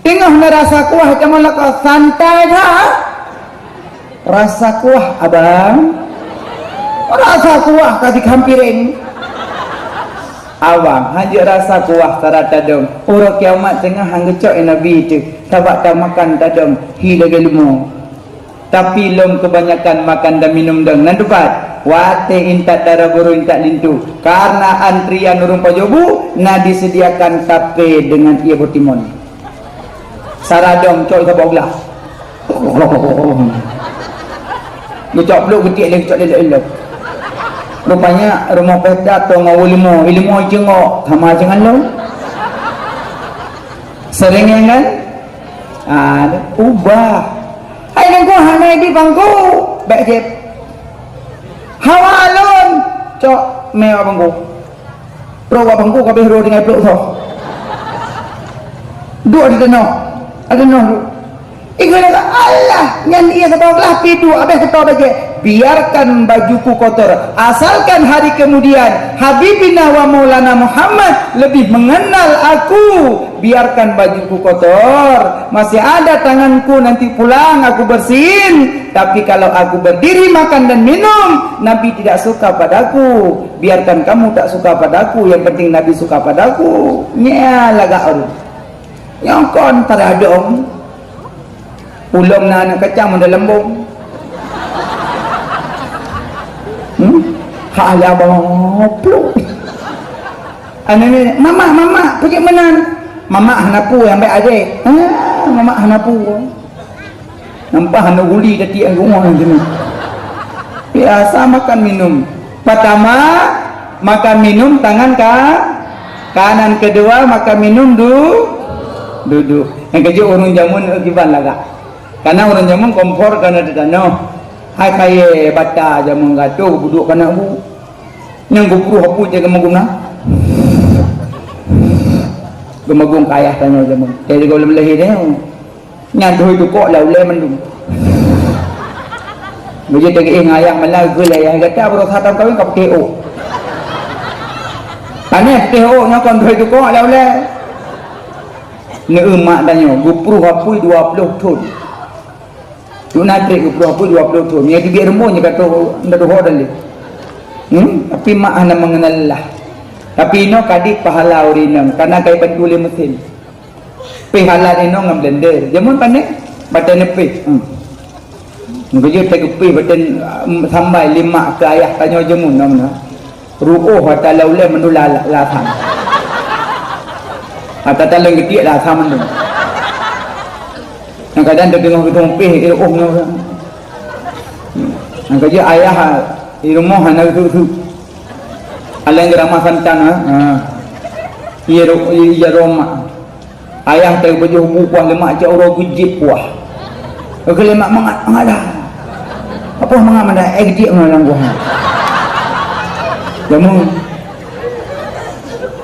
Teungoh na rasa kuah, kamoe lakoe santai that. Rasa kuah, abang. Rasa kuah ka di lam piring. Abang, hanjeuet rasa kuah, sara tadong. Uroe kiamat teungoh han geucok, eh, Nabi teuh. Sabab tamakan tadong, hi lagée leumo. Tapi lom kebanyakan makan dan minum dong. Nan teumpat, watée intat dara guru intat linto. Karena antrian ureuëng pajoh bu, na disediakan tape dengan ie botimon. Sara dong cok saboh glah. Geucok pluek geutik lé, geucok lé lok. Rupanya rumoh pesta tong awe limo, ilimo cengok sama dengan lom. Sering ya kan? Ah, ubah. Hai nangku hana di bangku. Baik jep. Hawa alun. Cok mewah bangku. Pro wa bangku kabeh ro dengan peluk so. Dua di tengah. Ada noh. Iku kata Allah, nyan ia kata Allah, pi dua habis kata bajik. Biarkan bajuku kotor. Asalkan hari kemudian Habibina wa Maulana Muhammad lebih mengenal aku. Biarkan bajuku kotor. Masih ada tanganku, nanti pulang aku bersihin. Tapi kalau aku berdiri makan dan minum, Nabi tidak suka padaku. Biarkan kamu tak suka padaku, yang penting Nabi suka padaku. Nya lagak ureuëng. Nyang kon taradong. Ulôn na aneuk kacang meudalam bong. Hmm? Hak lé abang pluk. Aneuk ni, "Mamak, mamak, peujeuet meunan." Mamak hana peue, ambek adek. Ah, mamak hana peue. Nampak hana guli tatiek ngon geumoe nyan. Biasa makan minum. Pertama, makan minum tangan ka-, kanan. Kedua, makan minum du-, duduk. Nyang keujeuet ureuëng jameun, eh, kiban lagak. Karena ureuëng jameun kompor kana di tanoh. Hai kayée bata jameun gatoh, buduk kana bu. Nyang geupuruh apui cit geumaguna. Geumagong kayah tanyoe jameun. Jadi gohlom lahé nyoe. Nyan doi tukok lam ulée mandum. Beujeuet teugiéh ngon ayah malam geulée ayah gata beurasa tam kawin ka putéh ôk. Aneh putéh ôk nyoe kon doi tukok lam ulée. Neueu mak tanyoe, geupuruh apui dua ploh thon. Duna trek geupuruh apui dua ploh thon. Nyang teubiet rumoh nyang ka tuho dan lé. Hmm? Tapi mak hana mengenal lah. Tapi inoe kadit pahala ureuëng inong, karena kai bantu lé mesin. Péh halat inong ngon blender. Jameun pané, batée neupéh. Hmm. Meukeujeuet teugeupéh batée, um, sambai lé mak keu ayah tanyoe jameun nong na. Ruoh ata lam ulée mandum la-, la-, lasam. Ata taleueng geudiek lasam mandum. Nyang kadang teudeungoe geutumpéh ruoh nyoe. Nyang keujeuet ayah di rumoh hana geuteuk-teuk. Aleng geurama santang, ha? Ha. Iya ro-, iya roma. Ayah teuh beujoh bu kuah lemak cak uroe geujieb kuah. Oke lemak mangat, mangat dah. Apa mangat mangat? Eh, geujieb mangat lam kuah. Jameun.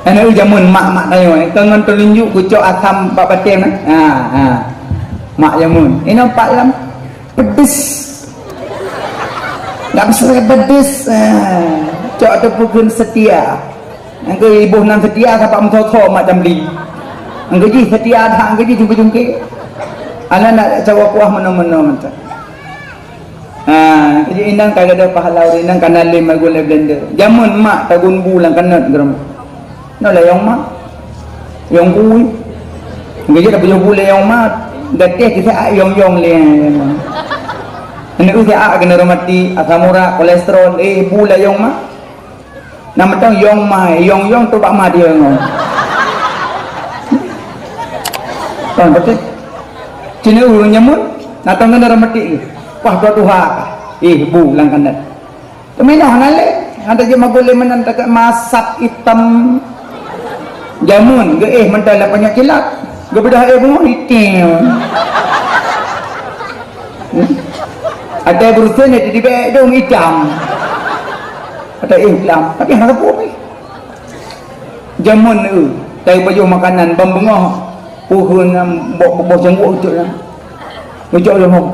Aneuk jameun mak-mak tanyoe, eh, keu ngon teulunjuk geucok asam bak bateng, eh. Ha, ha. Mak jameun, inoe pat lam pedes. Enggak bisa pedes. Ah, cok teupeu kheun setia. Nyang keu iboh nan setia sapat meuthotho mak Damli. Nyang keu jih setia that, nyang keu jih jungke-jungke. Aneuk nak cawa kuah meunoe-meunoe mantong. Ha, jadi inong ka gadôh pahala ureueng inong ka na lé magun lé blender. Jameun mak tagun bu lam kanot geureumak. Nyoe lé yong mak. Yong kui. Geujak tapeujôh bu lé yong mak. Gatéh kisah ak yong-yong lé. Aneuk usia ak keuneuk rematik, asam urat, kolesterol, eh bu lé yong mak. Na mantong yong mai, yong-yong tu bak ma dia ngon. Kon beutôi. Cina ureueng nyamun, na tong keuneuk rematik. Wah, dua tuha. Eh, bu lam kanot. Teuminoh hana lé, hana jeuet magulé meunan dekat masat item. Jameun geuéh mantong lam panyöt kilat. Geubeudôh éh beungoh item. Hmm? Ada berusaha ni di bek dong itam. Ada éh itam, tapi hana sapeue pih. Jameun eu, tai pajoh makanan ban beungoh, uheun nyang bok boh cangguek ucok nyan. Ucok lom.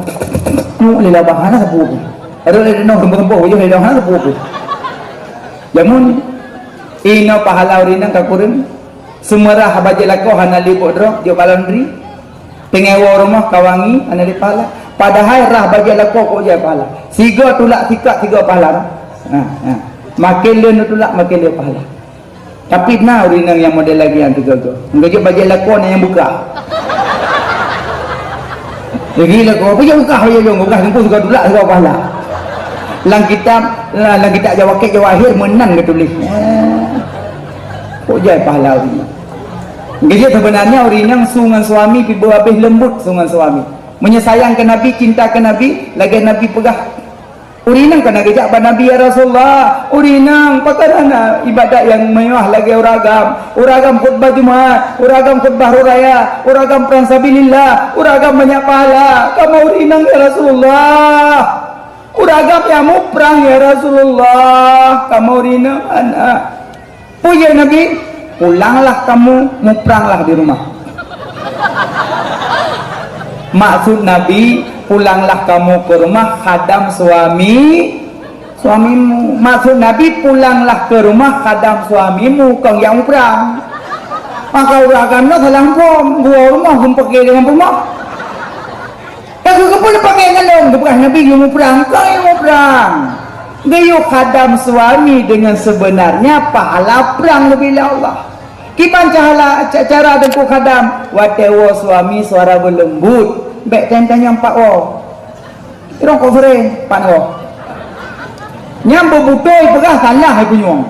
Nyuk lé labah hana sapeue pih. Ada lé noh rembah-rembah pajoh lé noh hana sapeue pih. Jameun inoe pahala ureueng inong ka kureueng. Seumeurah bajèe lakoe hana lé buet droe, jok bak laundry. Teungoh woe rumoh ka wangi, hana lé pahala. Padahai rah bajèe lakoe kok jai pahala. Sigoe tulak sikak sigoe pahala. Ha, ha. Makin lé neutulak, makin lé pahala. Tapi na ureueng inong nyang model lagèe nyan teugoe-goe. Meunyoe jok bajèe lakoe na nyang buka. Lagi lakoe, apa nyang buka, apa nyang buka, buka sigoe tulak sigoe pahala. Lam kitab, lam kitab Jawakèb Jawahir meunan geutuléh. Kok jai pahala ureueng inong. Jadi seubeunarnya ureueng inong su ngon suami pih beu habéh leumbut su ngon suami. Meunyoe sayang keu Nabi, cinta keu Nabi, lagèe Nabi peugah, ureueng inong ka na geujak bak Nabi, "Ya Rasulullah, ureueng inong pakon hana ibadat nyang meuwah lagèe ureueng agam? Ureueng agam khutbah Jumat, ureueng agam khutbah hari raya, ureueng agam prang sabilillah, ureueng agam banyak pahala. Kamoe ureueng inong, ya Rasulullah. Ureueng agam nyang muprang, ya Rasulullah. Kamoe ureueng inong hana." Peue jaweueb Nabi, "Pulanglah kamu, mupranglah di rumah." Maksud Nabi, "Pulanglah kamu ke rumah khadam suami, suamimu." Maksud Nabi, "Pulanglah ke rumah khadam suamimu, kon nyang muprang." Maka ureueng agam nyoe salah phom, geuwoe rumoh geupakè deungon pumoh. Ka geupeuleupah ngon lôn, geupeugah Nabi, "Yue muprang, kon yue muprang." Geuyue khadam suami deungon seubeunarnya pahala prang geubri lé Allah. Kiban cahala, ca-, cara Teungku khadam, watèe woe suami suara beuleumbut, bèk tanyong pat woe. Irong kok sore, pat woe. Nyang beubutôi peugah salah hai punyueng.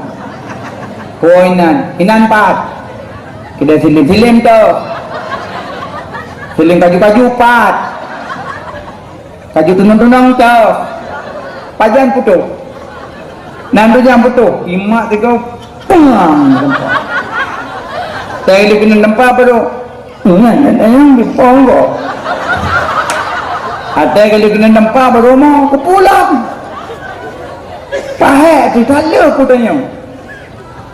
Woe inan, inan pat. Kideh silem-silem teuh. Silem kaju-kaju pat. Kaju tunong-tunong teuh. Pajan putôh. Nan tu nyang putôh. Imak tiga pang. Tadi kena tempat baru. Ingat, ingat, ingat, di pong kok. Atai kali kena tempat baru mau, kupulang. Pahek tu, tak le aku tanya.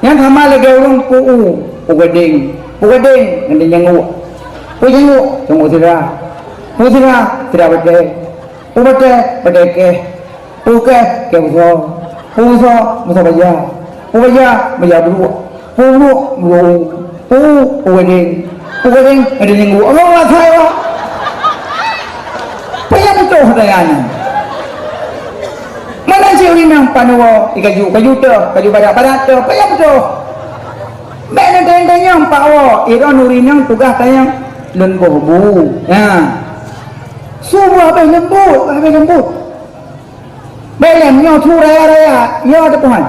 Nyang sama lagèe ureueng puu, puu gadeng, puu gadeng ngon nyang nguk. Puu nyang nguk, nyang nguk sira. Puu sira, sira batèe. Puu batèe, batèe kèh. Puu kèh, kèh beusoe. Puu beusoe, beusoe baja. Puu baja, baja bruek. Puu bruek, bruek u. Puu, puu gadeng. Puu gadeng, gadeng nyang nguk. Allah, Allah, Allah. Payah beutôi hati nyan. Mana cit ureueng inong paneuk woe, i kaju, kaju teuh, kaju barat-barat teuh, payah beutôi. Bèk neutanyong-tanyong pat woe, i droeneuh ureueng inong tugaih tanyong lôn boh bu. Nyan. Su bu habéh leumbut, habéh leumbut. Bèk lé, nyoe su raya-raya, nyoe teuh Tuhan.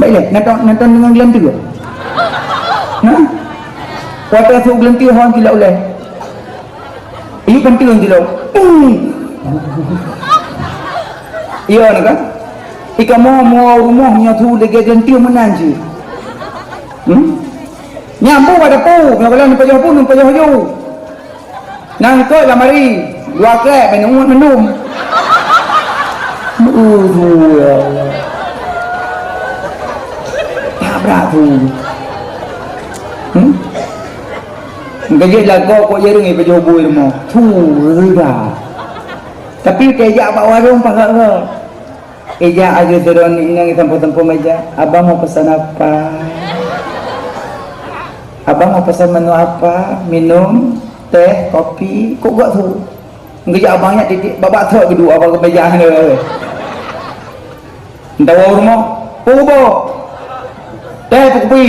Bèk lé, nonton, nonton deungon geuleuntue. Nah. Watèe su geuleuntue hon silap ulèe. Ih, penting jih lom. Iya, na kan? Ih, kamoe mua rumoh nyoe su lagèe geunteng meunan cit. Hmm? Nyang bu pada pu, nyoe kalau neupajoh pu, neupajoh ju. Nangkok lamari, dua krek, bèk neuuet mandum. Uh, ya Allah. Tak berat tu. Hmm? Geujeuet lakoe kok jareueng ipajoh bu i rumoh. Thu, reuda. Tapi teuh jak bak warong pakat geuh. Ijak aju sidroe inong isampoe-sampoe meja. "Abang mau pesan apa? Abang mau pesan menu apa? Minum, teh, kopi?" Kok gak thu. Geujak abang nyan titik babak trok keudua abang keu meja. Entah ureueng rumoh, "Peue boh? Teh, peue kupi?"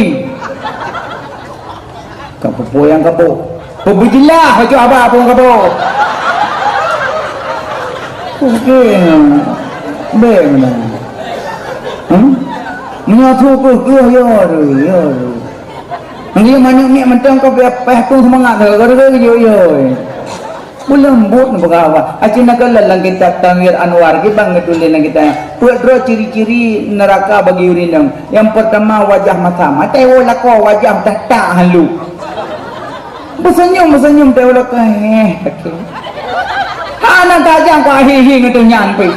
Ka peue nyang ka boh? Peubeujeulaih bacut haba peue nyang ka boh. Oke, bèk meunan. Hmm? Meunyoe su keuh, keuh, yo, yo. Nanggroe manok miet mantong ka payah, payah tueng seumangat, gara-gara yo, yo. Ulôn buet neupeugah awak, aci na kalon lam kitab Tanwir Anwar, kiban geutuléh lam kitab nyan. Peuet droe ciri-ciri neuraka bagi ureueng inong. Nyang peurtama, wajah masam. Watèe woe lakoe, wajah meutak-tak han luek. Beuseunyum-beuseunyum teuh woe lakoe, heh, takheun. Hana tajam keu ahi-hi ngon teuh nyan pih.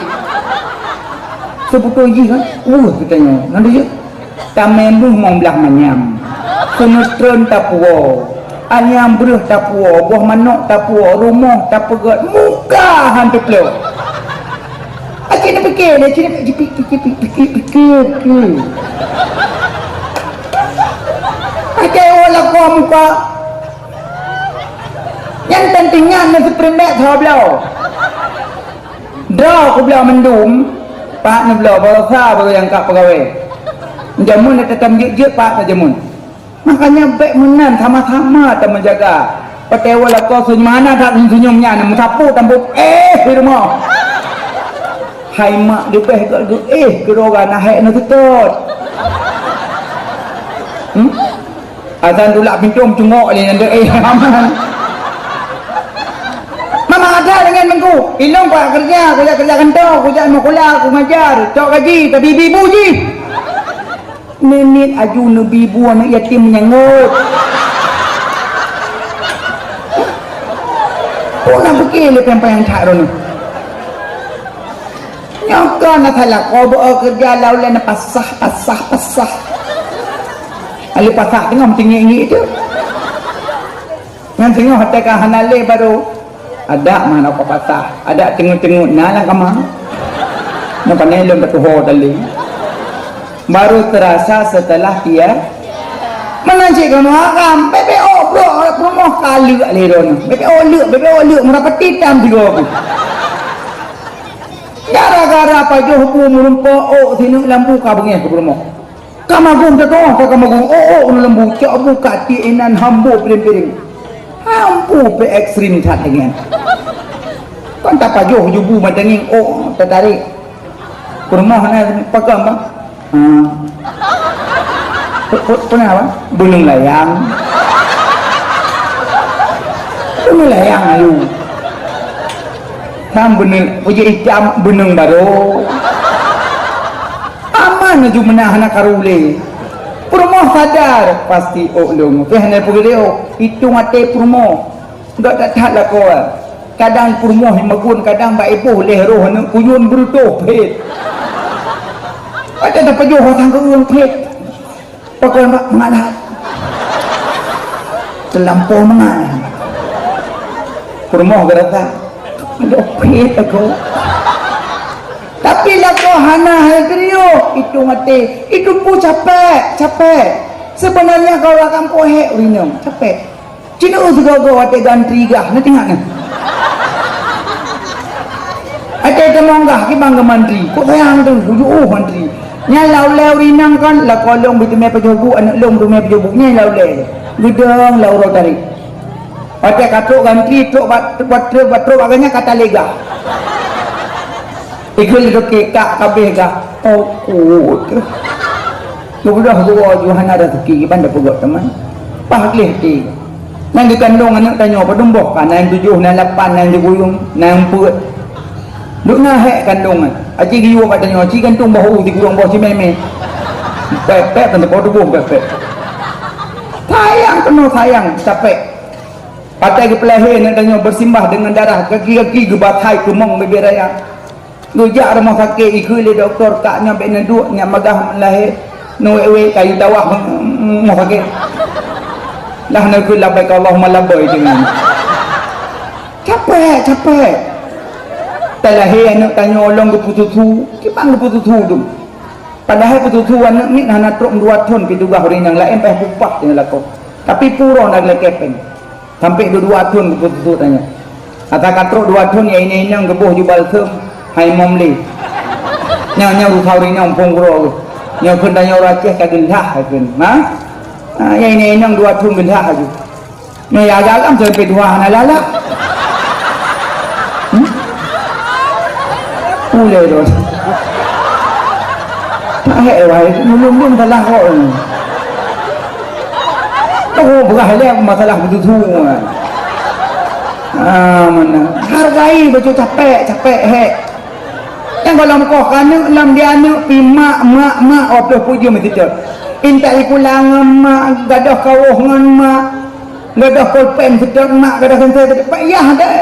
Seubeutôi jih kan, weueh geutanyoe. Nan deuh jih. Tamè meuh mong blah manyam. Seuneutron tapuwoe. Anyam breueh tapuwoe, boh manok tapuwoe, rumoh tapeugöt, muka han teuplok. Aci neupike, aci neupike, pike, pike, pike, pike. Aci woe lakoe muka. Nyan tan tinggai na seuprint bag saboh bloe. Droe kubloe mandum, pat neubloe baroesa baru nyang ka peugawée. Jameun na tatam jeuet-jeuet pat na jameun. Makanya bèk meunan, sama-sama tameujaga. Watèe woe lakoe senyum hana that senyum nyan, meusapeue tampôh, eh, di rumoh. Hai mak leubeh geuh, eh, keudroe na hék na teutot. Hmm? Asan tulak pintoe meutungok lé nyan deuh, eh, aman. Mama ada dengan mengku, inong pak kerja, kerja, kerja kantor, kerja mukula, aku ngajar, cok gaji, tapi ibu jih. Nenek aju neubi bu aneuk yatim meunyangot. Peue na pike lé payang-payang that droeneuh. Nyoe kon na salah, kobo keureuja lau lé na pasah, pasah, pasah. Ahli pasah teungoh meutinggi-inggi tu. Nyan teungoh teuka hana lé baru, adak mana kau patah, adak tengut-tengut na lam kama. Nang pandai lôn tatuho tali. Baru terasa setelah dia. Meunan cit keunoe haram, bebek ôk brok, peurumoh ka leuk lé droeneuh. Bebek ôk leuk, bebek ôk leuk, meurapati tam tiga puluh. Gara-gara pajoh bu meurumpok ôk sineuk lam bu ka beungéh keu peurumoh. Ka magong teutoh, ka, ka magong. Oh, oh, ureueng lembu, cok bu ka tiek inan hambo piring-piring. Hambo pih ekstrim that dengan. Kan tapajoh ju bu matanging, oh, tatarék. Peurumoh na pakon, bang? Ha. Pe-, pe-, pernah, bang? Beuneueng layang. Beuneueng layang ayu. Kan beuneueng, pujeuet itam beuneueng barô. Aman laju meunan hana karu lé. Peurumoh sadar, pasti ôk lôn. Tapi hana peugah lé ôk, itong até peurumoh. Gak that-that lakoe. Kadang peurumoh nyang magun, kadang bak iboh lhèe roh aneuk kuyun beureutoh phét. Kadang tapajoh watang keu ureueng phét. Pakon bak mangat that. Teulampoe mangat. Peurumoh geurasa. Aduh, phet aku. Tapi lakoe hana hai geuriôh, itu maté. Itu pun capek, capek. Sebenarnya kau akan pohek urinum, capek. Cina sigoe-goe watèe gantri gah, na teuingat nyan? Watèe teumong gah, kiban geuh mantri. Kok sayang tu, bujuh uh mantri. Nyan lau lé urinang kan, lakoe lôn beuteumé pajoh bu, aneuk lôn beuteumé pajoh bu. Nyan lau lé. Geudong lau uroe tarék. Watèe ka trok gantri, trok bak, trok bak, trok bak, trok bak ganya ka talé gah. Ikheun lé toke, kak kabéh gah. Oh, kuat. Geubeudôh geuwoe ju hana raseuki, kiban tapeugöt teuma. Paih gleh até. Nyang geukandong aneuk tanyoe padum boh ka, na nyang tujoh, na nyang lapan, na nyang siguyueng, na nyang peuet. Dum na hék kandong nyan. Aci geuyue bak tanyoe, ci gantung boh u sigurong boh cimé-mé. Pèk-pèk, tan teupoh tuboh pèk-pèk. Sayang keunoe sayang, capek. Watèe geupeulahé aneuk tanyoe beusimbah deungon darah, gaki-gaki geubasai keumong bibé raya. Geujak rumoh sakét, ikheun lé dokto, "Kak, nyoe bèk neuduek, nyak meugah lahé, neuwék-wék kayu tawah rumoh sakét." Lah neukheun labbaik Allahumma labbaik deungon. Capek, capek. Talahé aneuk tanyoe lom geupeususu, kiban geupeususu tu. Padahai peususu aneuk miet hana trok dua thon pih tugaih ureueng nyang laén payah peupah deungon lakoe. Tapi pura na lé kepeng. Sampai dua-dua thon geupeususu tanyoe. Ata ka trok dua thon ya inong-inong geuboh ju balsem hai mom lé. Nyang nyang rusa ureueng nyang phon guro. Nyang kheun tanyoe ureueng Aceh ka geulah kheun. Ha? Ha, ya inong-inong dua thon geulah laju. Nyoe ya agam sampai dua hana lala. Hmm? Ulai tu. Tak hek wai, belum belum salah kok. Oh, berah lé masalah betutu. Ah, mana? Hargai baju capek, capek hek. Nyang gohlom koh kaneuk lam di aneuk pi mak, mak, mak, oh, ploh pujeuem sitot. Intat ikulang ngon mak, gadoh kawoh ngon mak, gadoh polpen sitot mak, gadoh sensei sitot. Pak yah deh.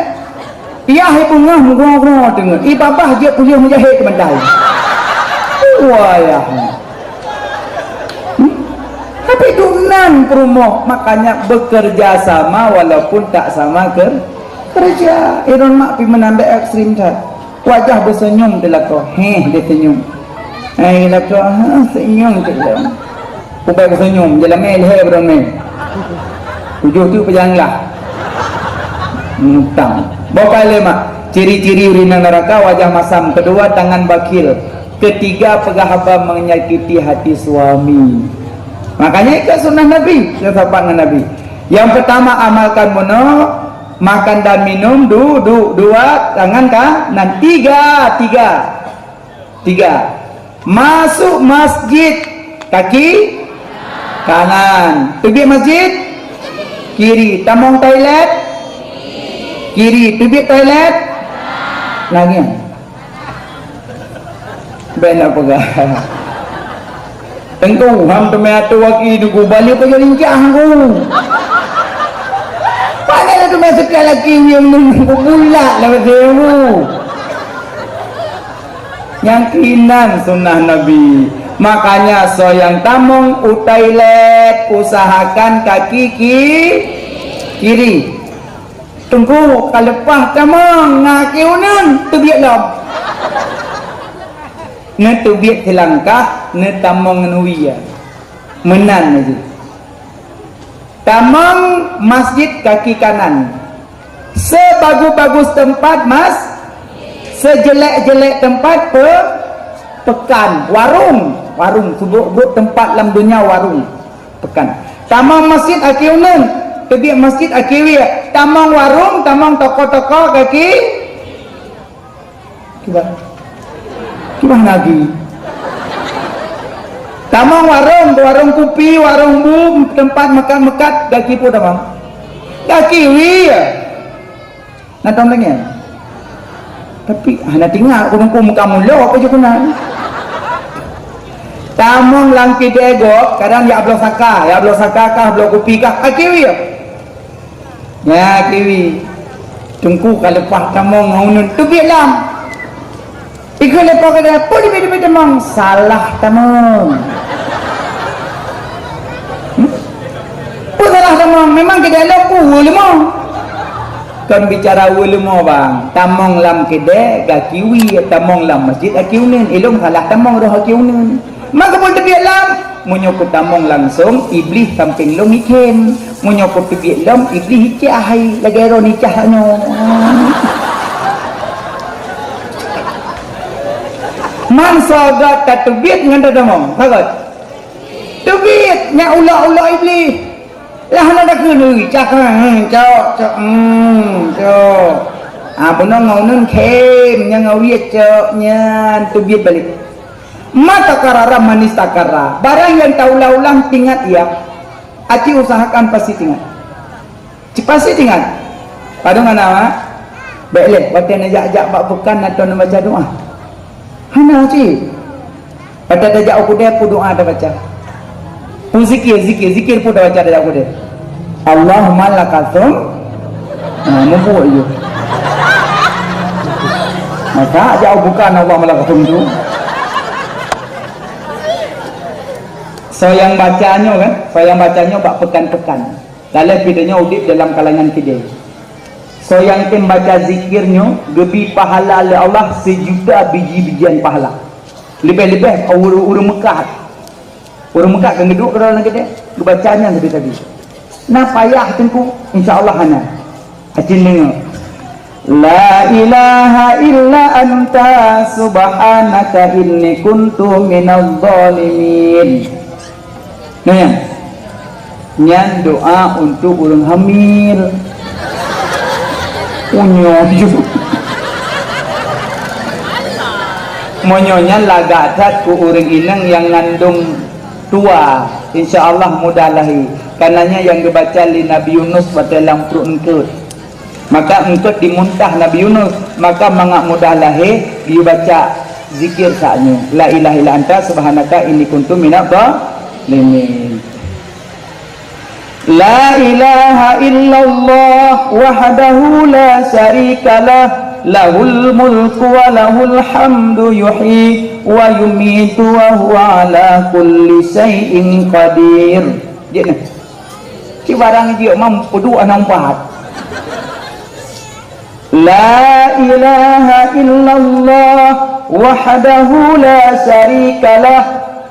Yah ibu ngah meugoe-goe teungeut. I babah jeuet puyuh meujahét keu bantai. Wayah. Hmm? Tapi tu nan peurumoh, makanya bekerja sama walaupun tak sama ker-, kerja. Iron mak pi meunambek ekstrim that. Wajah beuseunyum teuh lakoe. Heh, dia senyum. Hai lakoe, ha, senyum teuh lom. Ubak beuseunyum, jalan meh, lhèe beurangmeh. Tujoh tu peujanglah. Mutang. Bokai lé mak. Ciri-ciri ureueng naraka, wajah masam. Kedua, tangan bakil. Ketiga, peugah haba menyakiti hati suami. Makanya ikut sunnah Nabi, kita sahabat dengan Nabi. Yang pertama, amalkan bunoe, makan dan minum, du, du, dua, tangan kanan. Tiga, tiga. Tiga. Masuk masjid, kaki kanan. Teubiet masjid, kiri. Tamong toilet, kiri. Teubiet toilet, nangis. Bèk na peugah. Teungku, ham teumè ateueh waki teungku, balik pajak lincah aku. Pakai lah teumè setia laki nyang nunggu bulat lah betul. Nyang kinan sunnah Nabi. Makanya soe nyang tamong u toilet, usahakan kaki ki-, kiri. Teungku, ka leupah tamong ngon kaki uneun, teubiet lom. Neuteubiet silangkah, neutamong ngon wie. Meunan laju. Tamong masjid kaki kanan. Sebagus-bagus tempat mas-, sejelek-jelek tempat pe-, pekan, warong, warong, seubut-but tempat lam dunia warong, pekan. Tamong masjid aki uneun, teubiet masjid aki wie, tamong warong, tamong toko-toko kaki Kiban? Kiban lagi? Tamong warong, warong kupi, warong bu, tempat meukat-meukat, gaki peue tamong? Gaki wie. Na tom lagèe? Tapi hana tinggai, ureueng ku muka mulo apa je keunan. Tamong lam keudè gob, kadang jak bloe saka, jak bloe saka kah, bloe kupi kah, gaki wie. Nyan kiwi. Teungku ka leupah tamong ngon uneun teubiet lam. Ikheun leupah keu dia, "Peue teubiet-teubiet tamong?" "Salah tamong." Hmm? "Peue salah tamong?" "Memang keu dia lom ku uleumong." Kon bicara uleumong, bang. Tamong lam keudè, gaki wie, tamong lam masjid, gaki uneun. Ilôn salah tamong roh gaki uneun. Maka pun teubiet lam, meunyoe kutamong langsong, Iblih sampéng lôn ikheun. Meunyoe kuteubiet lom, Iblih icah hai lagèe droe nicah nyoe. Man soe gèt tateubiet ngon tatamong, soe gèt? Teubiet, nyan ulok-ulok Iblih. Lah hana takheun, "Ui, cah, hmm, cok, cok, hmm, cok." Ah, bunoe ngon uneun khém, nyan ngon wie cok, nyan teubiet balek. Ma takarrara man istakarra. Barang nyang taulang-ulang teuingat ia. Aci usahakan pasti teuingat. Ci pasti teuingat. Padum hana, Mak? Bèk lé, watèe neujak-jak bak bukan atau neubaca doa. Hana cit. Watèe tajak u keudè, peue doa tabaca? Peue zikir, zikir, zikir peue tabaca tajak u keudè? Allahumma lakal sum. Ha, mubuet ju. Maka jak u bukan Allahumma lakal sum tu. Soe nyang baca nyoe kan? Soe nyang baca nyoe bak peukan-peukan. Lalée pih tanyoe udeb dalam kalangan keudeh. Soe nyang tem baca zikir nyoe geubri pahala lé Allah sijuta biji-bijian pahala. Leubeh-leubeh ureuëng, ureuëng Meukah. Ureuëng Meukah kan geuduek keudroe lam keudeh, geubaca nyan sabe-sabe. Na payah teungku, insya Allah hana. Acin deungoe. La ilaha illa anta subhanaka inni kuntu minadh dhalimin. Nah, nyan doa untuk ureuëng hamil. Unyok ju. Meunyoe nyan lagak that keu ureuëng inong nyang ngandong tua, insya Allah mudah lahé. Karenanya nyang geubaca lé Nabi Yunus watée lam pruet eungkot. Maka eungkot dimuntah Nabi Yunus, maka mangat mudah lahé, geubaca zikir saat nyoe, "La ilaha illa anta subhanaka inni kuntu minadh dhalimin." La ilaha illallah wahdahu la syarikalah, lahul mulku wa lahul hamdu yuhyi wa yumitu wa huwa ala kulli syai'in qadir. Jeuet nah. Ci barang jeuet mam peuduek aneuk empat. La ilaha illallah wahdahu la syarikalah,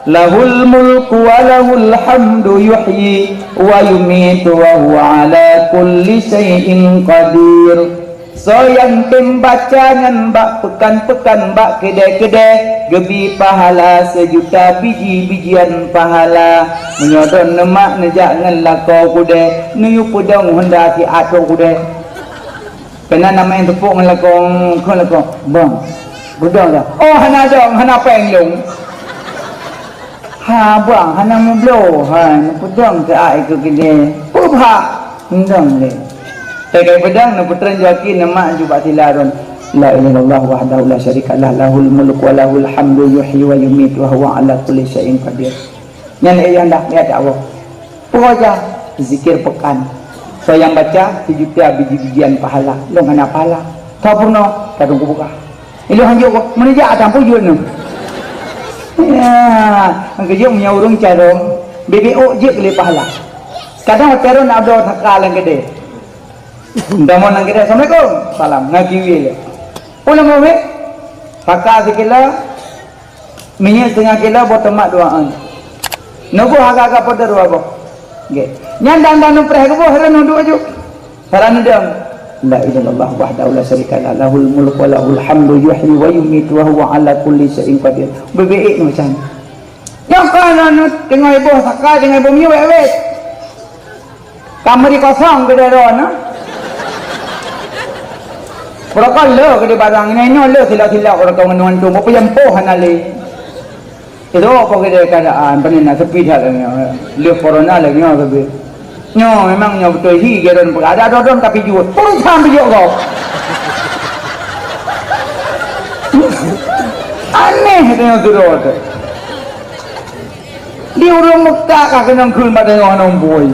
lahul mulku wa lahul hamdu yuhyi wa yumitu wa huwa ala kulli syai'in qadir. Soe nyang tem baca nyan bak peukan-peukan, bak keudè-keudè, geubri pahala seujuta biji-bijian pahala. Meunyoe droeneuh mak neujak ngon lakoe keudè, neuyue peudong honda siat rot keudè. Keunan na meu'en teupok ngon lakoe, kheun lakoe, "Bang, beudong dah." "Oh, hana dong, hana péng lôn." "Ha, bang, hana meubloe." "Ha, neupeudong teuak ikeue keudè." "Peue bhak?" "Ndong lé." Teuka peudong, neupeutreun ju aki, neumak ju bak sila droen. "La ilaha illallah wahdahu la syarikalah, lahul mulku wa lahul hamdu, yuhyi wa yumitu wa huwa ala kulli syai'in qadir." Nyan lé nyang dah, ya Allah. Peue baca? Zikir peukan. Soe nyang baca, sijuta biji-bijian pahala. Lôn hana pahala. Ka peurunoe, padum kubuka. Ilôn hanjeuet, meunijak ata pun jeuet nyoe. Ya, keujeuet meunyoe ureuëng carông, bibit ôk jeuet lé pahala. Kadang carông nak bloe saka lam keudè. Damon lam keudè, "Assalamualaikum." Salam, ngaji wie lé. Ulama wéh, saka sikilo, minyeuk seungoh kilo, boh tomat dua an. Neuboh agak-agak poder dua boh. Nggih. Nyan dan-dan neupreh geuboh, hareuem neuduek aju. Hareuem neudong. La ilaha illallah wahdahu la syarikalah, lahul mulku wa lahul hamdu, yuhyi wa yumitu wa huwa ala kulli syai'in qadir. Beubiet macam. Nyang ka na teungoh iboh saka, teungoh iboh minyeuk wék-wék. Kamari kosong keudè droeneuh. Beurokon le keudè barang nyoe, nyoe le silap-silap beurokon ngon hantom, peue nyang poh hana lé. Itu apa keudè keuadaan, pane na sepi that lagèe nyoe. Lheueh corona lagèe nyoe sabe. Nyoe memang nyoe beutôi hi, geron peugah ada dodon tapi juet. Peue urusan bijok gob. Aneh teuh nyoe sidroe teuh. Di ureueng Mekah ka keunong kheun bak teungoh nong bui.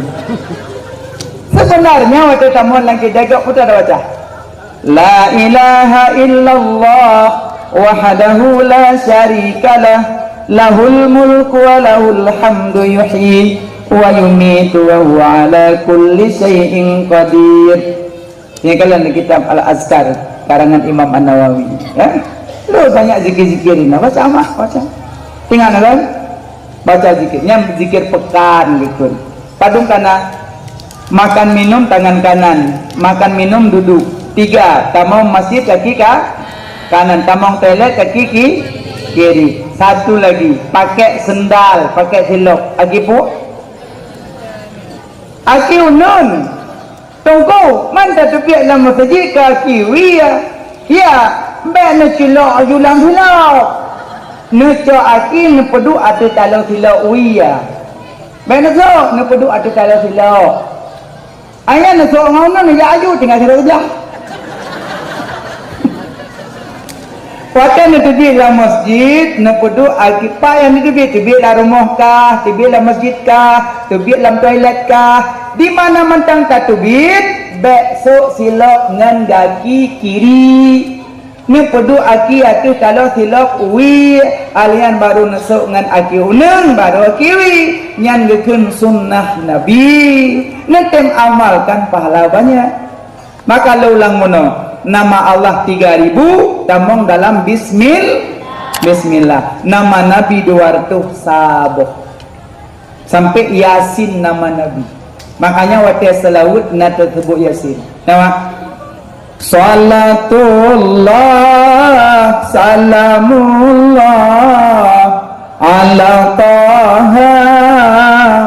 Sebenarnya watèe tamong lam kitab gak putra dah baca. La ilaha illallah wahdahu la syarikalah, lahul mulku wa lahul hamdu, yuhyi wa yumitu wa huwa ala kulli syai'in qadir. Nyang kalon di kitab Al-Azkar karangan Imam An-Nawawi, ya. Lu banyak zikir-zikir ni, baca mah, baca. Ingat kan? Baca zikir. Nyang zikir pekan gitu. Padum kana, makan minum tangan kanan, makan minum duduk. Tiga, tamong masjid kaki ka kanan, tamong toilet kaki ki-, kiri. Satu lagi, pakai sendal, pakai silop. Agi pu-, agi unun. Teungku, man tateubiet lam meuseujid ka kiwi ya? Ya, bèk neuculok aju lam silop. Neucok aki neupeuduek ateueh taloe silop wi ya. Bèk neusok neupeuduek ateueh taloe silop. Ayah neusok ngon neujak aju tinggai sidroe keujah. Watèe neuteubiet lam masjid, neupeuduek akipat nyang neuteubiet, teubiet lam rumoh kah, teubiet lam masjid kah, teubiet lam toilet kah, di mana mantong ka teubiet, bèk sôk silop ngon gaki kiri. Neupeuduek aki ateueh taloe silop wie, alian barô neusok ngon aki uneung, barô aki wie. Nyan geukheun sunnah Nabi. Neutem amalkan pahala banyak. Maka lôn ulang meunoe, nama Allah tiga ribu, tamong dalam bismil-, bismillah. Nama Nabi dua ratus saboh. Sampai Yasin nama Nabi. Makanya watée seulaweuet na teuseubut Yasin. Nama? Salatullah, salamullah, ala Taha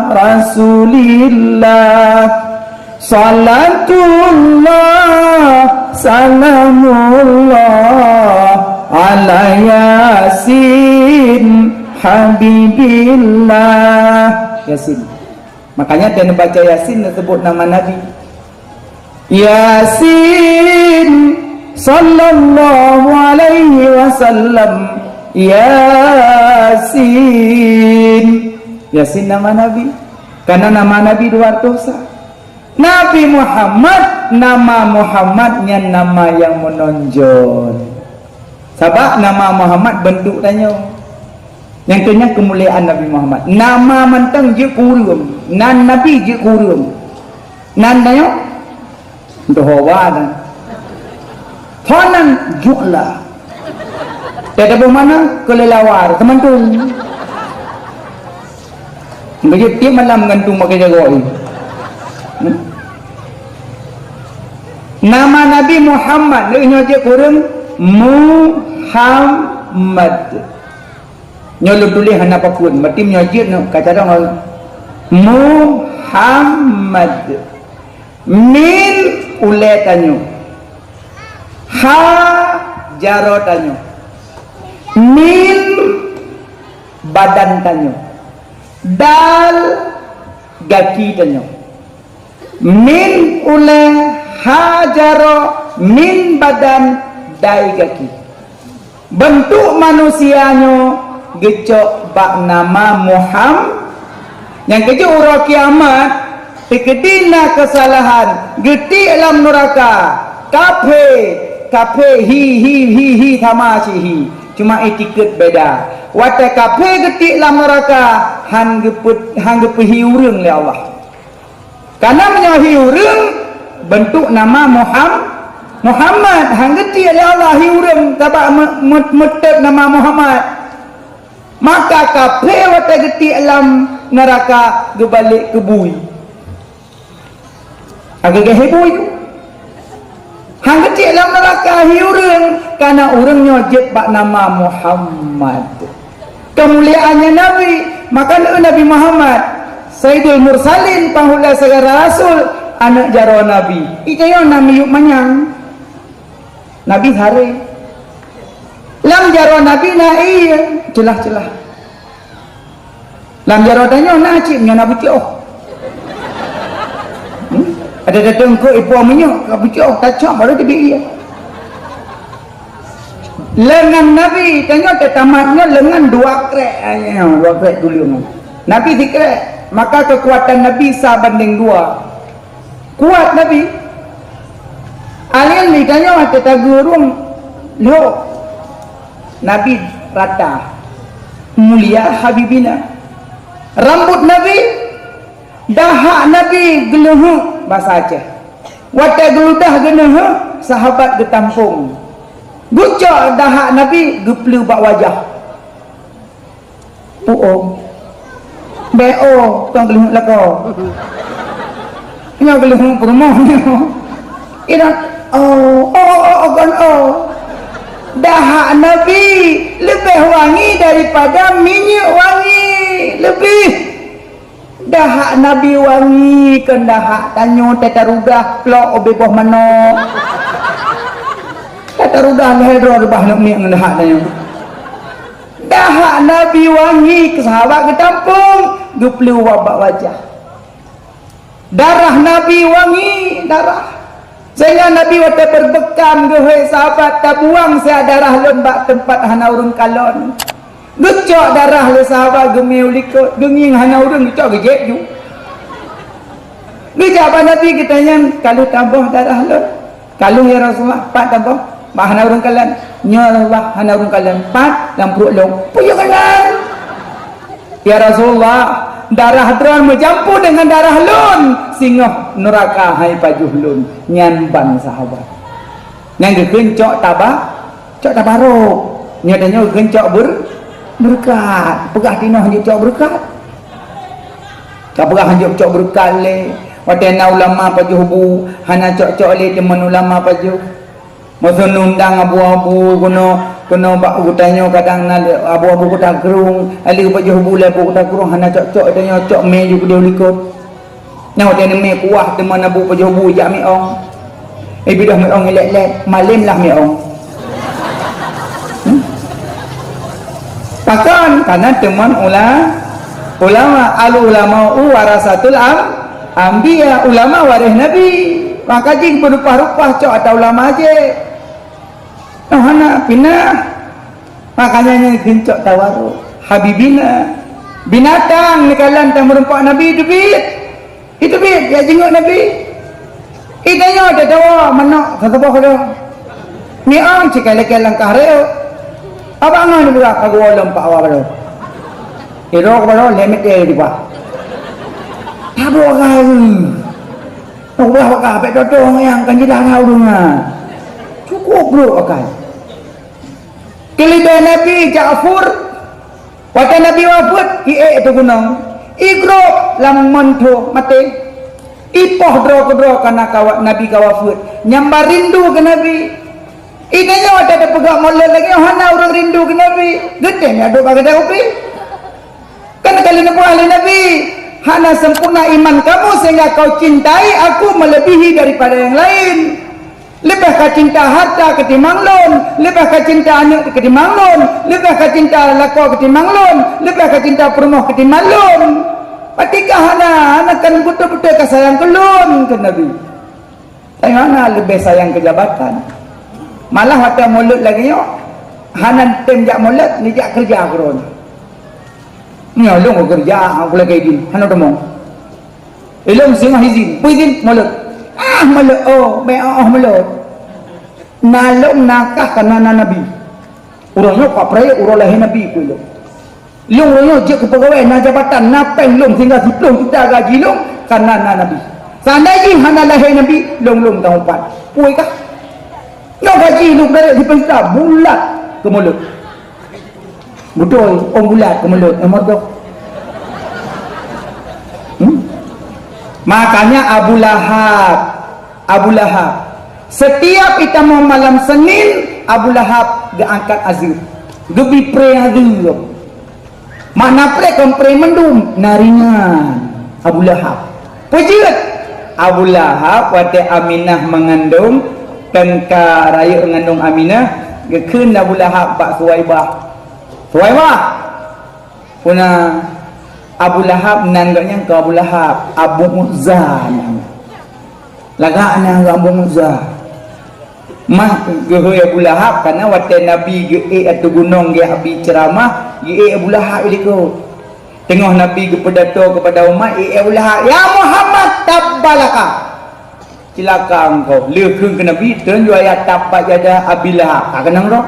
Rasulillah. Salatullah, salamullah, ala Yasin, Habibillah. Yasin. Makanya, dan baca Yasin tersebut nama Nabi. Yasin, sallallahu alaihi wasallam. Yasin. Yasin nama Nabi. Karena nama Nabi dua ratus. Nabi Muhammad, nama Muhammad nyan nama nyang meunonjol. Sabab nama Muhammad bentuk tanyoe. Nyang keu nyan keumuliaan Nabi Muhammad. Nama mantong jeuet keu ureueng, nan Nabi jeuet keu ureueng. Nan tanyoe, dohowa nan. Hon nan ju'la. Teutabôh mana? Keulelawar, teumantong. Beujeuet tiep malam gantung pakai jaroe. Hmm? Nama Nabi Muhammad, lheueh nyoe jeuet keu ureueng Muhammad. Nyoe lôn tuléh hana papeuen, berarti meunyoe jeuet nyoe ka carông Muhammad. Min ulée tanyoe. Ha jaroe tanyoe. Mim badan tanyoe. Dal gaki tanyoe. Min ulée, ha jaroe, mim badan, dai gaki. Bentuk manusia nyoe geucok bak nama Muham-, nyang keujeuet uroe kiamat, teukeudi na keusalahan, geutiek lam neuraka, kaphé, kaphé hi, hi, hi, hi, sama cit hi, cuma itikeuet beda. Watée kaphé geutiek lam neuraka, han geupeu-, han geupeuhi ureueng lé Allah. Kana meunyoe hi ureueng, bentuk nama Muham-, Muhammad, han geutiek lé Allah hi ureueng, sabab me-, me-, meuteut nama Muhammad. Maka kaphé watée geutiek lam neuraka geubalek keu bui. Agak-agak heboh itu. Han geutiek lam neuraka hi ureueng, kana ureueng nyoe jeuet bak nama Muhammad. Keumuliaannya Nabi, maka Nabi Muhammad, Sayyidul Mursalin, panghulée segala rasul, aneuk jaroe Nabi. Itu nyoe na miyueb manyang. Nabi haré. Lam jaroe Nabi na ié, ceulah-ceulah. Lam jaroe tanyoe na cit nyan na bucôh. Hmm? Ada datang ke ipo minyeuk ka bucôh, tacok baru teubiet ié. Leungan Nabi tanyoe teuh tamat nyoe leungan dua krek, ah, dua krek tuleueng. Nabi sikrek, maka keukuatan Nabi sa bandéng dua. Kuat Nabi. Alien di tanyoe teuh tageurung lhok. Nabi rata. Mulia habibina. Rambut Nabi, dahak Nabi geuleuheuk, basa Aceh. Watée geuludah geuleuheuk, sahabat geutampong. Geucok dahak Nabi geupleue bak wajah. Pu'om. Bèk o, kon geuleuheuk lakoe. Nyoe geuleuheuk peurumoh nyoe. Inan, o, o, o, o, kon o. Dahak Nabi leubeh wangi daripada minyeuk wangi. Leubeh. Dahak Nabi wangi, kon dahak tanyoe tatarudah plok ubé boh manok. Tatarudah lhèe droe reubah aneuk miet ngon dahak tanyoe. Dahak Nabi wangi, keu sahabat geutampong, geupleue bak wajah. Darah Nabi wangi, darah. Sehingga Nabi watèe berbekam geuhôi sahabat, "Tabuang siat darah lôn bak teumpat hana ureueng kalon." Geucok darah lé sahabat, geumè u likot, geungieng hana ureueng, geucok geujép ju. Geujak bak Nabi geutanyong, "Ka lheueh taboh darah lôn?" "Ka lheueh, ya Rasulullah." "Pat taboh?" Bah hana ureuëng kalon. Nyoe bah hana ureuëng kalon. Pat lam pruet lôn. Peue nyang kalon? Ya Rasulullah, darah droe meucampur dengan darah lôn, singoh nuraka hai pajoh lôn. Nyan ban sahabat. Nyang geukheun cok taba, cok tabarok. Nyoe tanyoe geukheun cok ber-, beureukat. Peugah tinoh jeuet cok beureukat. Ka peugah hanjeuet cok beureukat lé. Watée na ulama pajoh bu, hana cok-cok lé teuma ulama pajoh. Meuseue nundang abu-abu keunoe, keunoe bak geutanyoe kadang na lé abu-abu kuta krueng, ali pajoh bu lé abu kuta krueng hana cok-cok tanyoe cok mé ju keudeh likot. Nyoe watée neumé kuah teuma na bu pajoh bu jak miong. Eh, bidoh miong ilek-lek, malem lah miong. Hmm? Pakon? Karena teuma ula-, ulama, al ulama warasatul am-, anbiya, ulama waréh nabi. Maka jih beurupah-rupah cok atau ulama je. Oh, hana pinah. Makanya nyan keuncok tawaruk. Habibina. Binatang neukalon tameureumpok nabi teubiet. Itu bit, ya jingok Nabi. Ih, tanyoe tatawa manok saboh keudroe. Miong cit ka lagée langkah rayeuk. Abang ngon beurah ka geuwoe lom pak awak baroe. Iro baroe lé meuté di bah. Tabok akai. Ubah baka pek toto nyang kan jidah na ureuëng na. Cukup brok akai. Keulideh Nabi Ja'fur, watée Nabi wafeuet, iék ateueh gunong, igrôp lam meuntho maté. Ipoh droe keudroe kana ka wa-, Nabi ka wafeuet, nyang ba rindu keu Nabi. Ih, tanyoe watée tapeugah mulod lagée nyoe hana ureuëng rindu keu Nabi, geutem nyang duek bak gata kupi. Kan ka lheueh neupeugah lé Nabi, "Hana sempurna iman kamu sehingga kau cintai aku melebihi daripada yang lain." Leubeh ka cinta hareuta keutimang lôn, leubeh ka cinta aneuëk keutimang lôn, leubeh ka cinta lakoe keutimang lôn, leubeh ka cinta peurumoh keutimang lôn. Patika hana, hana kan beutôi-beutôi ka sayang keu lôn, kheun Nabi. Tapi hana leubeh sayang keu jabatan. Malah watée mulod lagée nyoe, hana tem jak mulod, neujak keureuja keudroe. Nyoe lôn keureuja, aku lagée idin, hana teumong. Ilôn singoh izin, peue izin? Mulod. Ah, mulod, oh, meu'oh mulod. Na lôn nakah kana na Nabi. Uroe nyoe ka prayek uroe lahé Nabi peue lôn. Lôn uroe nyoe jeuet keu peugawée, na jabatan, na péng lôn sehingga siploh juta gaji lôn kana na Nabi. Seandai jih hana lahé Nabi, lôn lôn ka mupat. Peue kah? Nyoe gaji lôn dari siploh juta bulat keu mulod. Beutôi, ôn bulat keu mulod, eh, meudoh. Hmm? Makanya Abu Lahab, Abu Lahab, setiap itamong malam Senin, Abu Lahab geuangkat azeueb. Geubi pré azeueb. Makna pré kon pré mandum, na ringan Abu Lahab. Peujeuet Abu Lahab watée Aminah meungandong, teungka rayeuk ngandong Aminah, geukheun Abu Lahab bak Suwaibah. Suwaibah! Puna Abu Lahab nan geuh nyan keu Abu Lahab, Abu Uzza nan. Lagak na Abu Uzza. Mah geuhôi Abu Lahab, karena watée Nabi geuék ateueh gunong geuh abi ceuramah, geuék Abu Lahab di likot. Teungoh Nabi geupeudato keupada umat, ék Abu Lahab, "Ya Muhammad, tabbalaka!" Cilaka engkau. Lheueh kheun keu Nabi, teunjua ayat tabbat yada Abi Lahab. Ka keunong roh.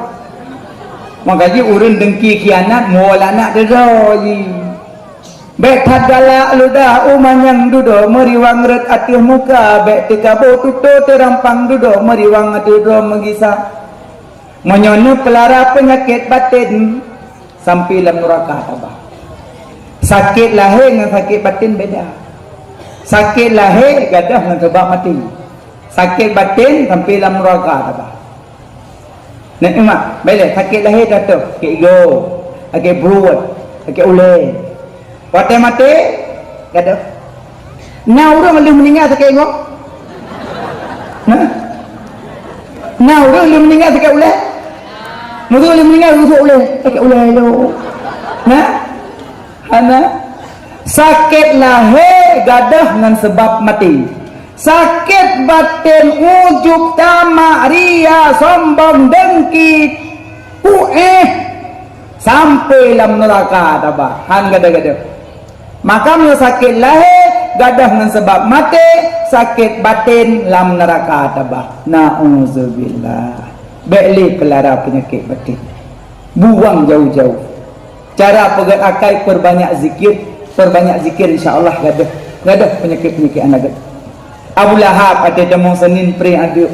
Maka jih ureuëng dengki khianat, muwoe laknat deuh droe jih. Bék that galak ludah uma nyang dudoe meuriwang rot ateueh muka, bék teukaboe tutoe teurampang dudoe meuriwang ateueh droe meugisa. Meunyoe neupeulara peunyakét batén, sampai lam nuraka tabah. Sakét lahé ngon sakét batén beda. Sakét lahé gadôh ngon sabab maté. Sakét batén sampai lam nuraka tabah. Nak ingat, bela sakét lahé tatoh, sakét igoe, sakét pruet, sakét ulée. Watée maté, gadôh. Na ureuëng lheueh meuninggai sakét inggong? Hah? Na ureuëng lheueh meuninggai sakét ulée? Meunyoe lheueh meuninggai rusok ulée, sakét ulée lom. Hah? Hana. Sakét lahé gadôh ngon sabab maté. Sakét batén ujub, tamak, ria, sombong, dengki, puéh, sampai lam nuraka tabah. Han gadôh-gadôh. Maka meunyoe sakét lahé gadôh ngon sabab maté, sakét batén lam nuraka tabah. Nauzubillah. Bék lé peulara peunyakét batin. Buang jauh-jauh. Cara peugét akai, peurbanyak zikir, peurbanyak zikir, insya Allah gadôh, gadôh peunyakét-peunyakét hana gadôh. Abu Lahab até tamong Senin pré adeuek.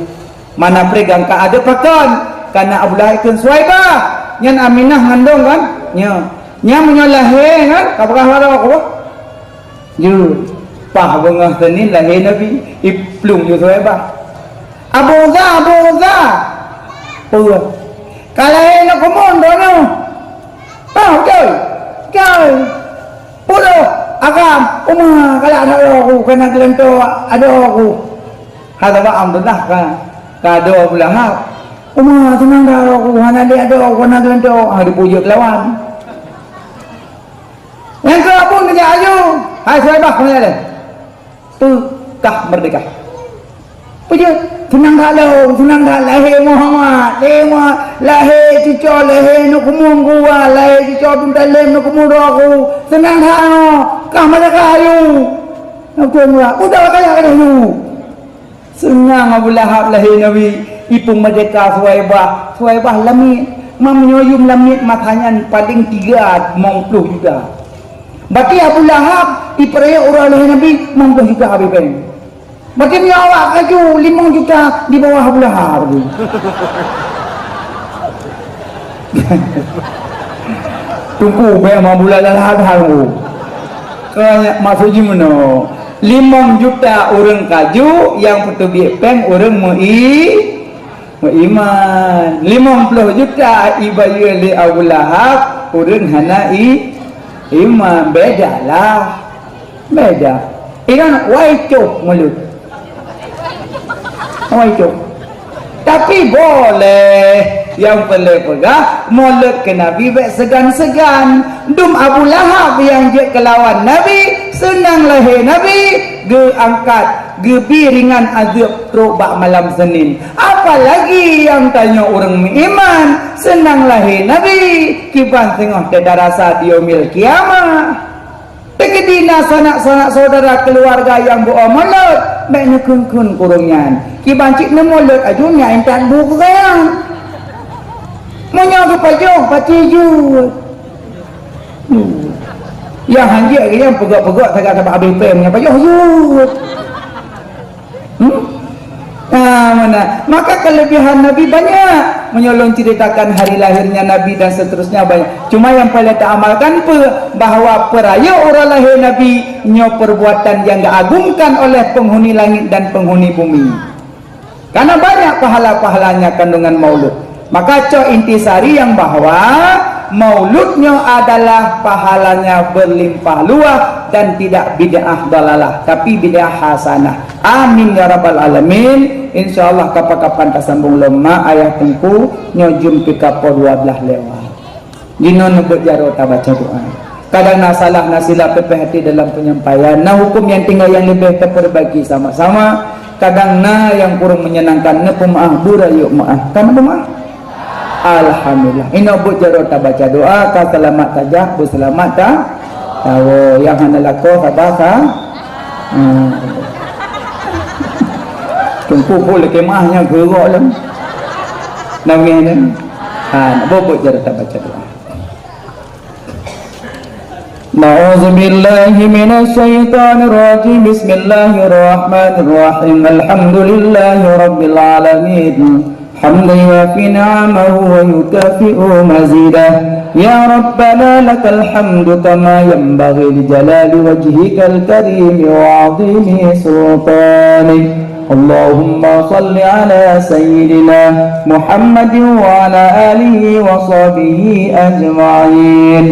Mana pré gangka adeuek pakon? Kana Abu Lahab kheun Suwaibah. Nyan Aminah ngandong kan? Nyo. Nyan meunyoe lahé kan? Ka peugah lagèe aku. Jeuet, paih beungoh Senin lahé Nabi, iplueng ju Suwaibah. "Abu Dha, Abu Dha!" "Peue?" "Ka lahé aneuk keumun droeneuh." "Paih, beutôi?" "Beutôi." "Peue?" "Agam, uma, galak that droe ku, kana geulantoe adoe ku." Hana bak Abdullah ka, ka adoe Abu Lahab. "Uma, seunang that droe ku, hana lé adoe ku, kana geulantoe." Ah, dipujoe keulawan. Nyang keu Abu neujak aju, "Hai Suwaibah, keunoe lé." Peue? Kah meurdehka. Peue jeuet? "Seunang that lôn, seunang that lahé Muhammad, lahé Muha-, lahé cucoe, lahé aneuk keumun geuwa, lahé cucoe Abdul Muthalib, aneuk keumun droe ku. Seunang that nyoe, kah meurdehka aju." Abu Lahab, "Udah kaya keunoe aju." Seunang Abu Lahab lahé Nabi, ipeumeurdehka Suwaibah. Suwaibah lamiet. Meunyoe yum lamiet masa nyan paleng tiga limong ploh juta. Berarti Abu Lahab ipeurayeuk uroe lahé Nabi limong ploh juta habéh péng. Berarti meunyoe awak kaju limong juta di bawah Abu Lahab tu. Teungku, bék mabula lalai that, Teungku. Keu maksud jih meunoe, limong juta ureuëng kaju nyang peuteubiet péng ureuëng meu-i-, meuiman. Limong ploh juta ibayeue lé Abu Lahab ureuëng hana i-, iman. Beda lah. Beda. Inan wai coh mulut. Wai coh. Tapi boleh. Nyang peureulée peugah, mulod keu Nabi bék seugan-seugan. Dum Abu Lahab nyang jeuet keu lawan Nabi, seunang lahé Nabi, geuangkat, geubi ringan azeub trok bak malam Senin. Apalagi nyang tanyoe ureuëng meuiman, seunang lahé Nabi, kiban singoh teuka rasa di yaumil qiyamah. Teukeudi na sanak-sanak syedara keuluwarga nyang beu-o mulod, bék neukheun-kheun keu ureuëng nyan. Kiban cit neumulod aju nyan intat bu keugayang. Meunyoe geupajoh, pati jeuet. Hmm. Nyang hanjeuet lagée nyan peugöt-peugöt sagai sabab habéh péng nyan pajoh jeuet. Hmm? Ah, mana? Maka kelebihan Nabi banyak. Meunyoe lôn ceritakan hari lahirnya Nabi dan seterusnya banyak. Cuma nyang paléng taamalkan peue? Bahwa peurayeuk uroe lahé Nabi nyoe perbuatan yang diagungkan oleh penghuni langit dan penghuni bumi. Karena banyak pahala-pahalanya kandungan maulud. Maka cok intisari nyang bahwa maulud nyoe adalah pahalanya berlimpah luah dan tidak bid'ah dalalah, tapi bid'ah hasanah. Amin ya rabbal alamin. Insyaallah kapan-kapan tasambong lom mak ayah teungku nyoe jeuem pih ka poh dua belas lewat. Jinoe neubeuet jaroe tabaca doa. Kadang na salah, na silap, peuhati dalam penyampaian. Na huköm nyang tinggai nyang leubeh tapeurbaiki sama-sama. Kadang na nyang kurang menyenangkan, neupeumaáh, beurayeuk meuáh. Ka neupeumaáh? Alhamdulillah. Inoe beuet jaroe tabaca doa, ka seulamat tajak, beuseulamat ta-, tawoe. Nyang hana lakoe, saba sa-, hmm. Teungku pun lakée meuáh nyang geurok lom. Nangis ni. Ha, beuet jaroe tabaca doa. أعوذ بالله من الشيطان الرجيم. بسم الله الرحمن الرحيم. الحمد لله رب العالمين. حمدا يوافي نعمه ويكافئ مزيده. يا ربنا لك الحمد كما ينبغي لجلال وجهك الكريم وعظيم سلطانك. اللهم صل على سيدنا محمد وعلى آله وصحبه أجمعين.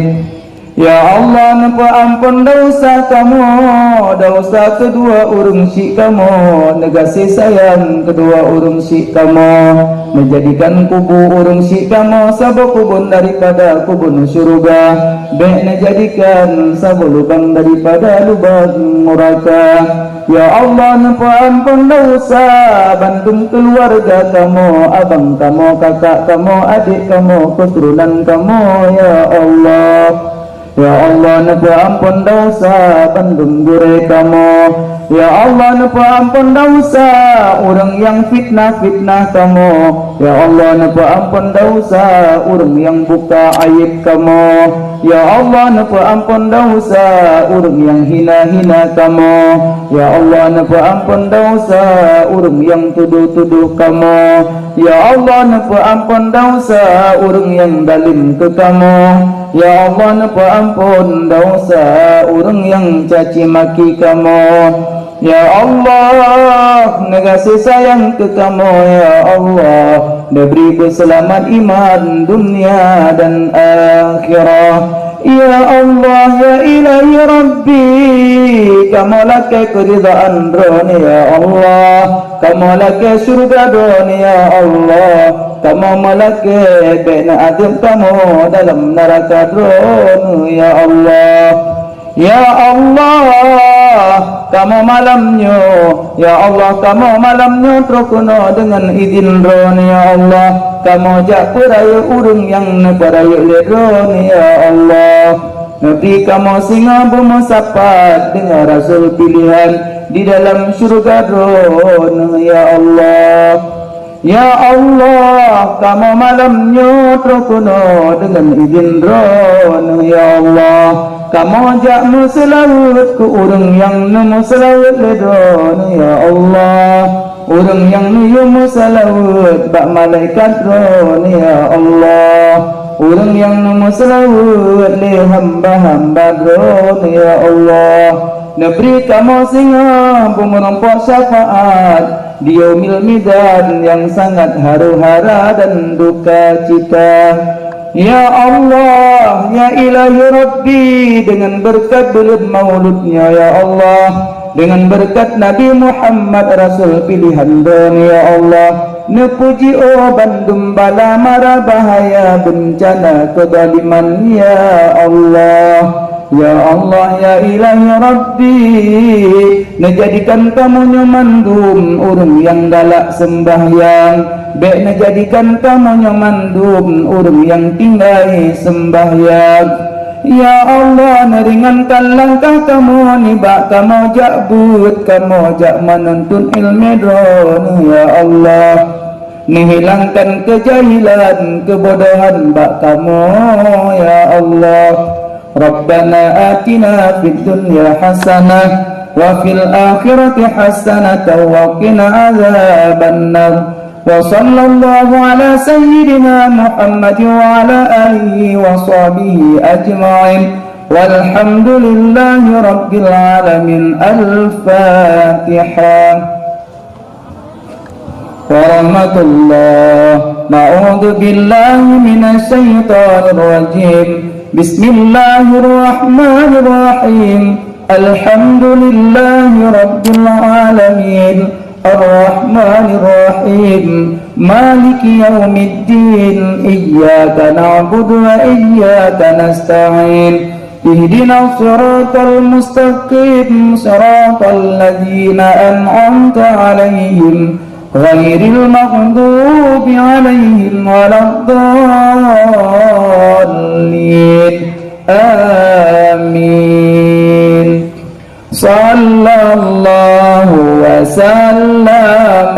Ya Allah, neupeuamphon desya kamoe, desya keudua ureuëng syik kamoe, neugaséh sayang keudua ureuëng syik kamoe, neujadikan kubu ureuëng syik kamoe saboh keubon daripada keubon syeuruga, bék neujadikan saboh lubang daripada lubang nuraka. Ya Allah, neupeuamphon desya bandum keuluwarga kamoe, abang kamoe, kakak kamoe, adék kamoe, keuturonan kamoe, ya Allah. Ya Allah, neupeuamphon desya bandum gurée kamoe. Ya Allah, neupeuamphon desya ureuëng nyang fitnah-fitnah kamoe. Ya Allah, neupeuamphon desya ureuëng nyang buka aéb kamoe. Ya Allah, neupeuamphon desya ureuëng nyang hina-hina kamoe. Ya Allah, neupeuamphon desya ureuëng nyang tudoh-tudoh kamoe. Ya Allah, neupeuamphon desya ureuëng nyang dalem keu kamoe. Ya Allah, neupeuamphon desya ureuëng nyang caci maki kamoe. Ya Allah, neugaséh sayang keu kamoe, ya Allah, neubri beuseulamat iman dunia dan akhirat. Ya Allah, ya Ilahi Rabbi, kamoe lakée keuridaan Droeneuh, ya Allah, kamoe lakée syeuruga Droeneuh, ya Allah, kamoe meulakée bék neuazeueb kamoe dalam neuraka Droeneuh, ya Allah. Ya Allah, kamoe malam nyoe, ya Allah, kamoe malam nyoe troh keunoe deungon idhin Droeneuh, ya Allah, kamoe jak peurayeuk ureuëng nyang neupeurayeuk lé Droeneuh, ya Allah. Neubri kamoe singoh beumeusapat deungon rasul piléhan di dalam syeuruga Droeneuh, ya Allah. Ya Allah, kamoe malam nyoe troh keunoe deungon idhin Droeneuh, ya Allah. Kamoe jak meuseulaweuet keu ureuëng nyang neumeuseulaweuet lé Droeneuh, ya Allah. Ureuëng nyang neuyue meuseulaweuet bak malaikat Droeneuh, ya Allah. Ureuëng nyang neumeuseulaweuet lé hamba-hamba Droeneuh, ya Allah. Neubri kamoe singoh beumeurumpok syafaat di Yaumil Midad nyang sangat haru-hara dan duka cita. Ya Allah, ya Ilahi Rabbi, deungon beureukat buleuen Maulud nyoe, ya Allah, deungon beureukat Nabi Muhammad, rasul piléhan Droeneuh, ya Allah, neupeujiôh bandum bala mara bahaya beuncana keudaliman, ya Allah. Ya Allah, ya Ilahi Rabbi, neujadikan kamoe nyoe mandum ureuëng nyang galak seumbahyang, bék neujadikan kamoe nyoe mandum ureuëng nyang tinggai seumbahyang. Ya Allah, neuringankan langkah kamoe nibak kamoe jak beuet, kamoe jak meununtut iéleumé Droeneuh, ya Allah. Neuhilangkan keujahilan, keubodohan bak kamoe, ya Allah. Rabbana atina fid dunya hasanah wa fil akhirati hasanatan wa qina adzabannar. Wa sallallahu ala sayyidina Muhammad wa ala alihi wa sahbihi ajma'in. Walhamdulillahi rabbil alamin. Al-Fatihah. ورحمة الله. أعوذ بالله من الشيطان الرجيم. بسم الله الرحمن الرحيم. الحمد لله رب العالمين. الرحمن الرحيم. مالك يوم الدين. إياك نعبد وإياك نستعين. اهدنا الصراط المستقيم، صراط الذين أنعمت عليهم، غير المغضوب عليهم ولا الضالين. آمين. صلى الله وسلم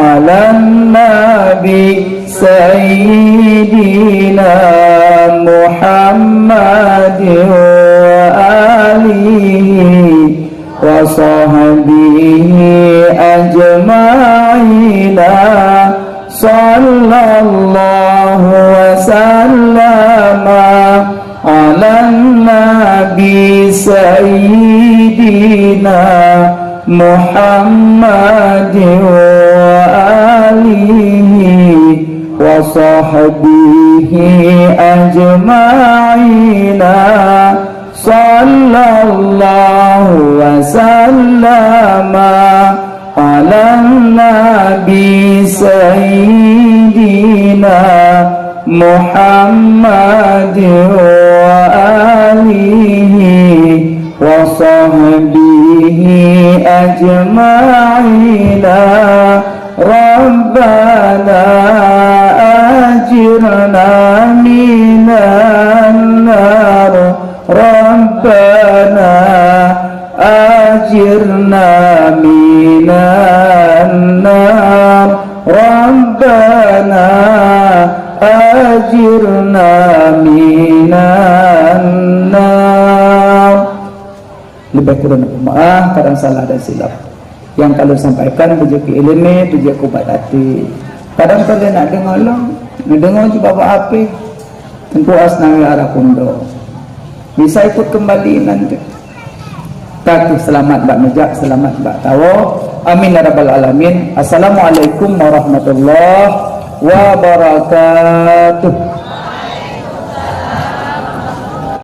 على النبي سيدنا محمد وآله وصحبه أجمعين. صلى الله وسلم على النبي سيدنا محمد وآله وصحبه أجمعين. صلى الله وسلم على النبي سيدنا محمد وآله وصحبه أجمعين. ربنا أجرنا من النار. minan nar, Rabbana ajirna minan nar. Leubeh kureueng peumaáh, kadang salah dan silap. Nyang ka lôn sampaikan beujeuet keu ileumé, beujeuet keu ubat até. Kadang ka lheueh nak deungoe lom, neudeungoe cit bak-bak H P. Teungku Asnawi Arakundo. Bisa ikut kembali nanti. Ka kheueh seulamat bak neujak, seulamat bak tawoe. Amin ya rabbal alamin. Assalamualaikum warahmatullahi wabarakatuh.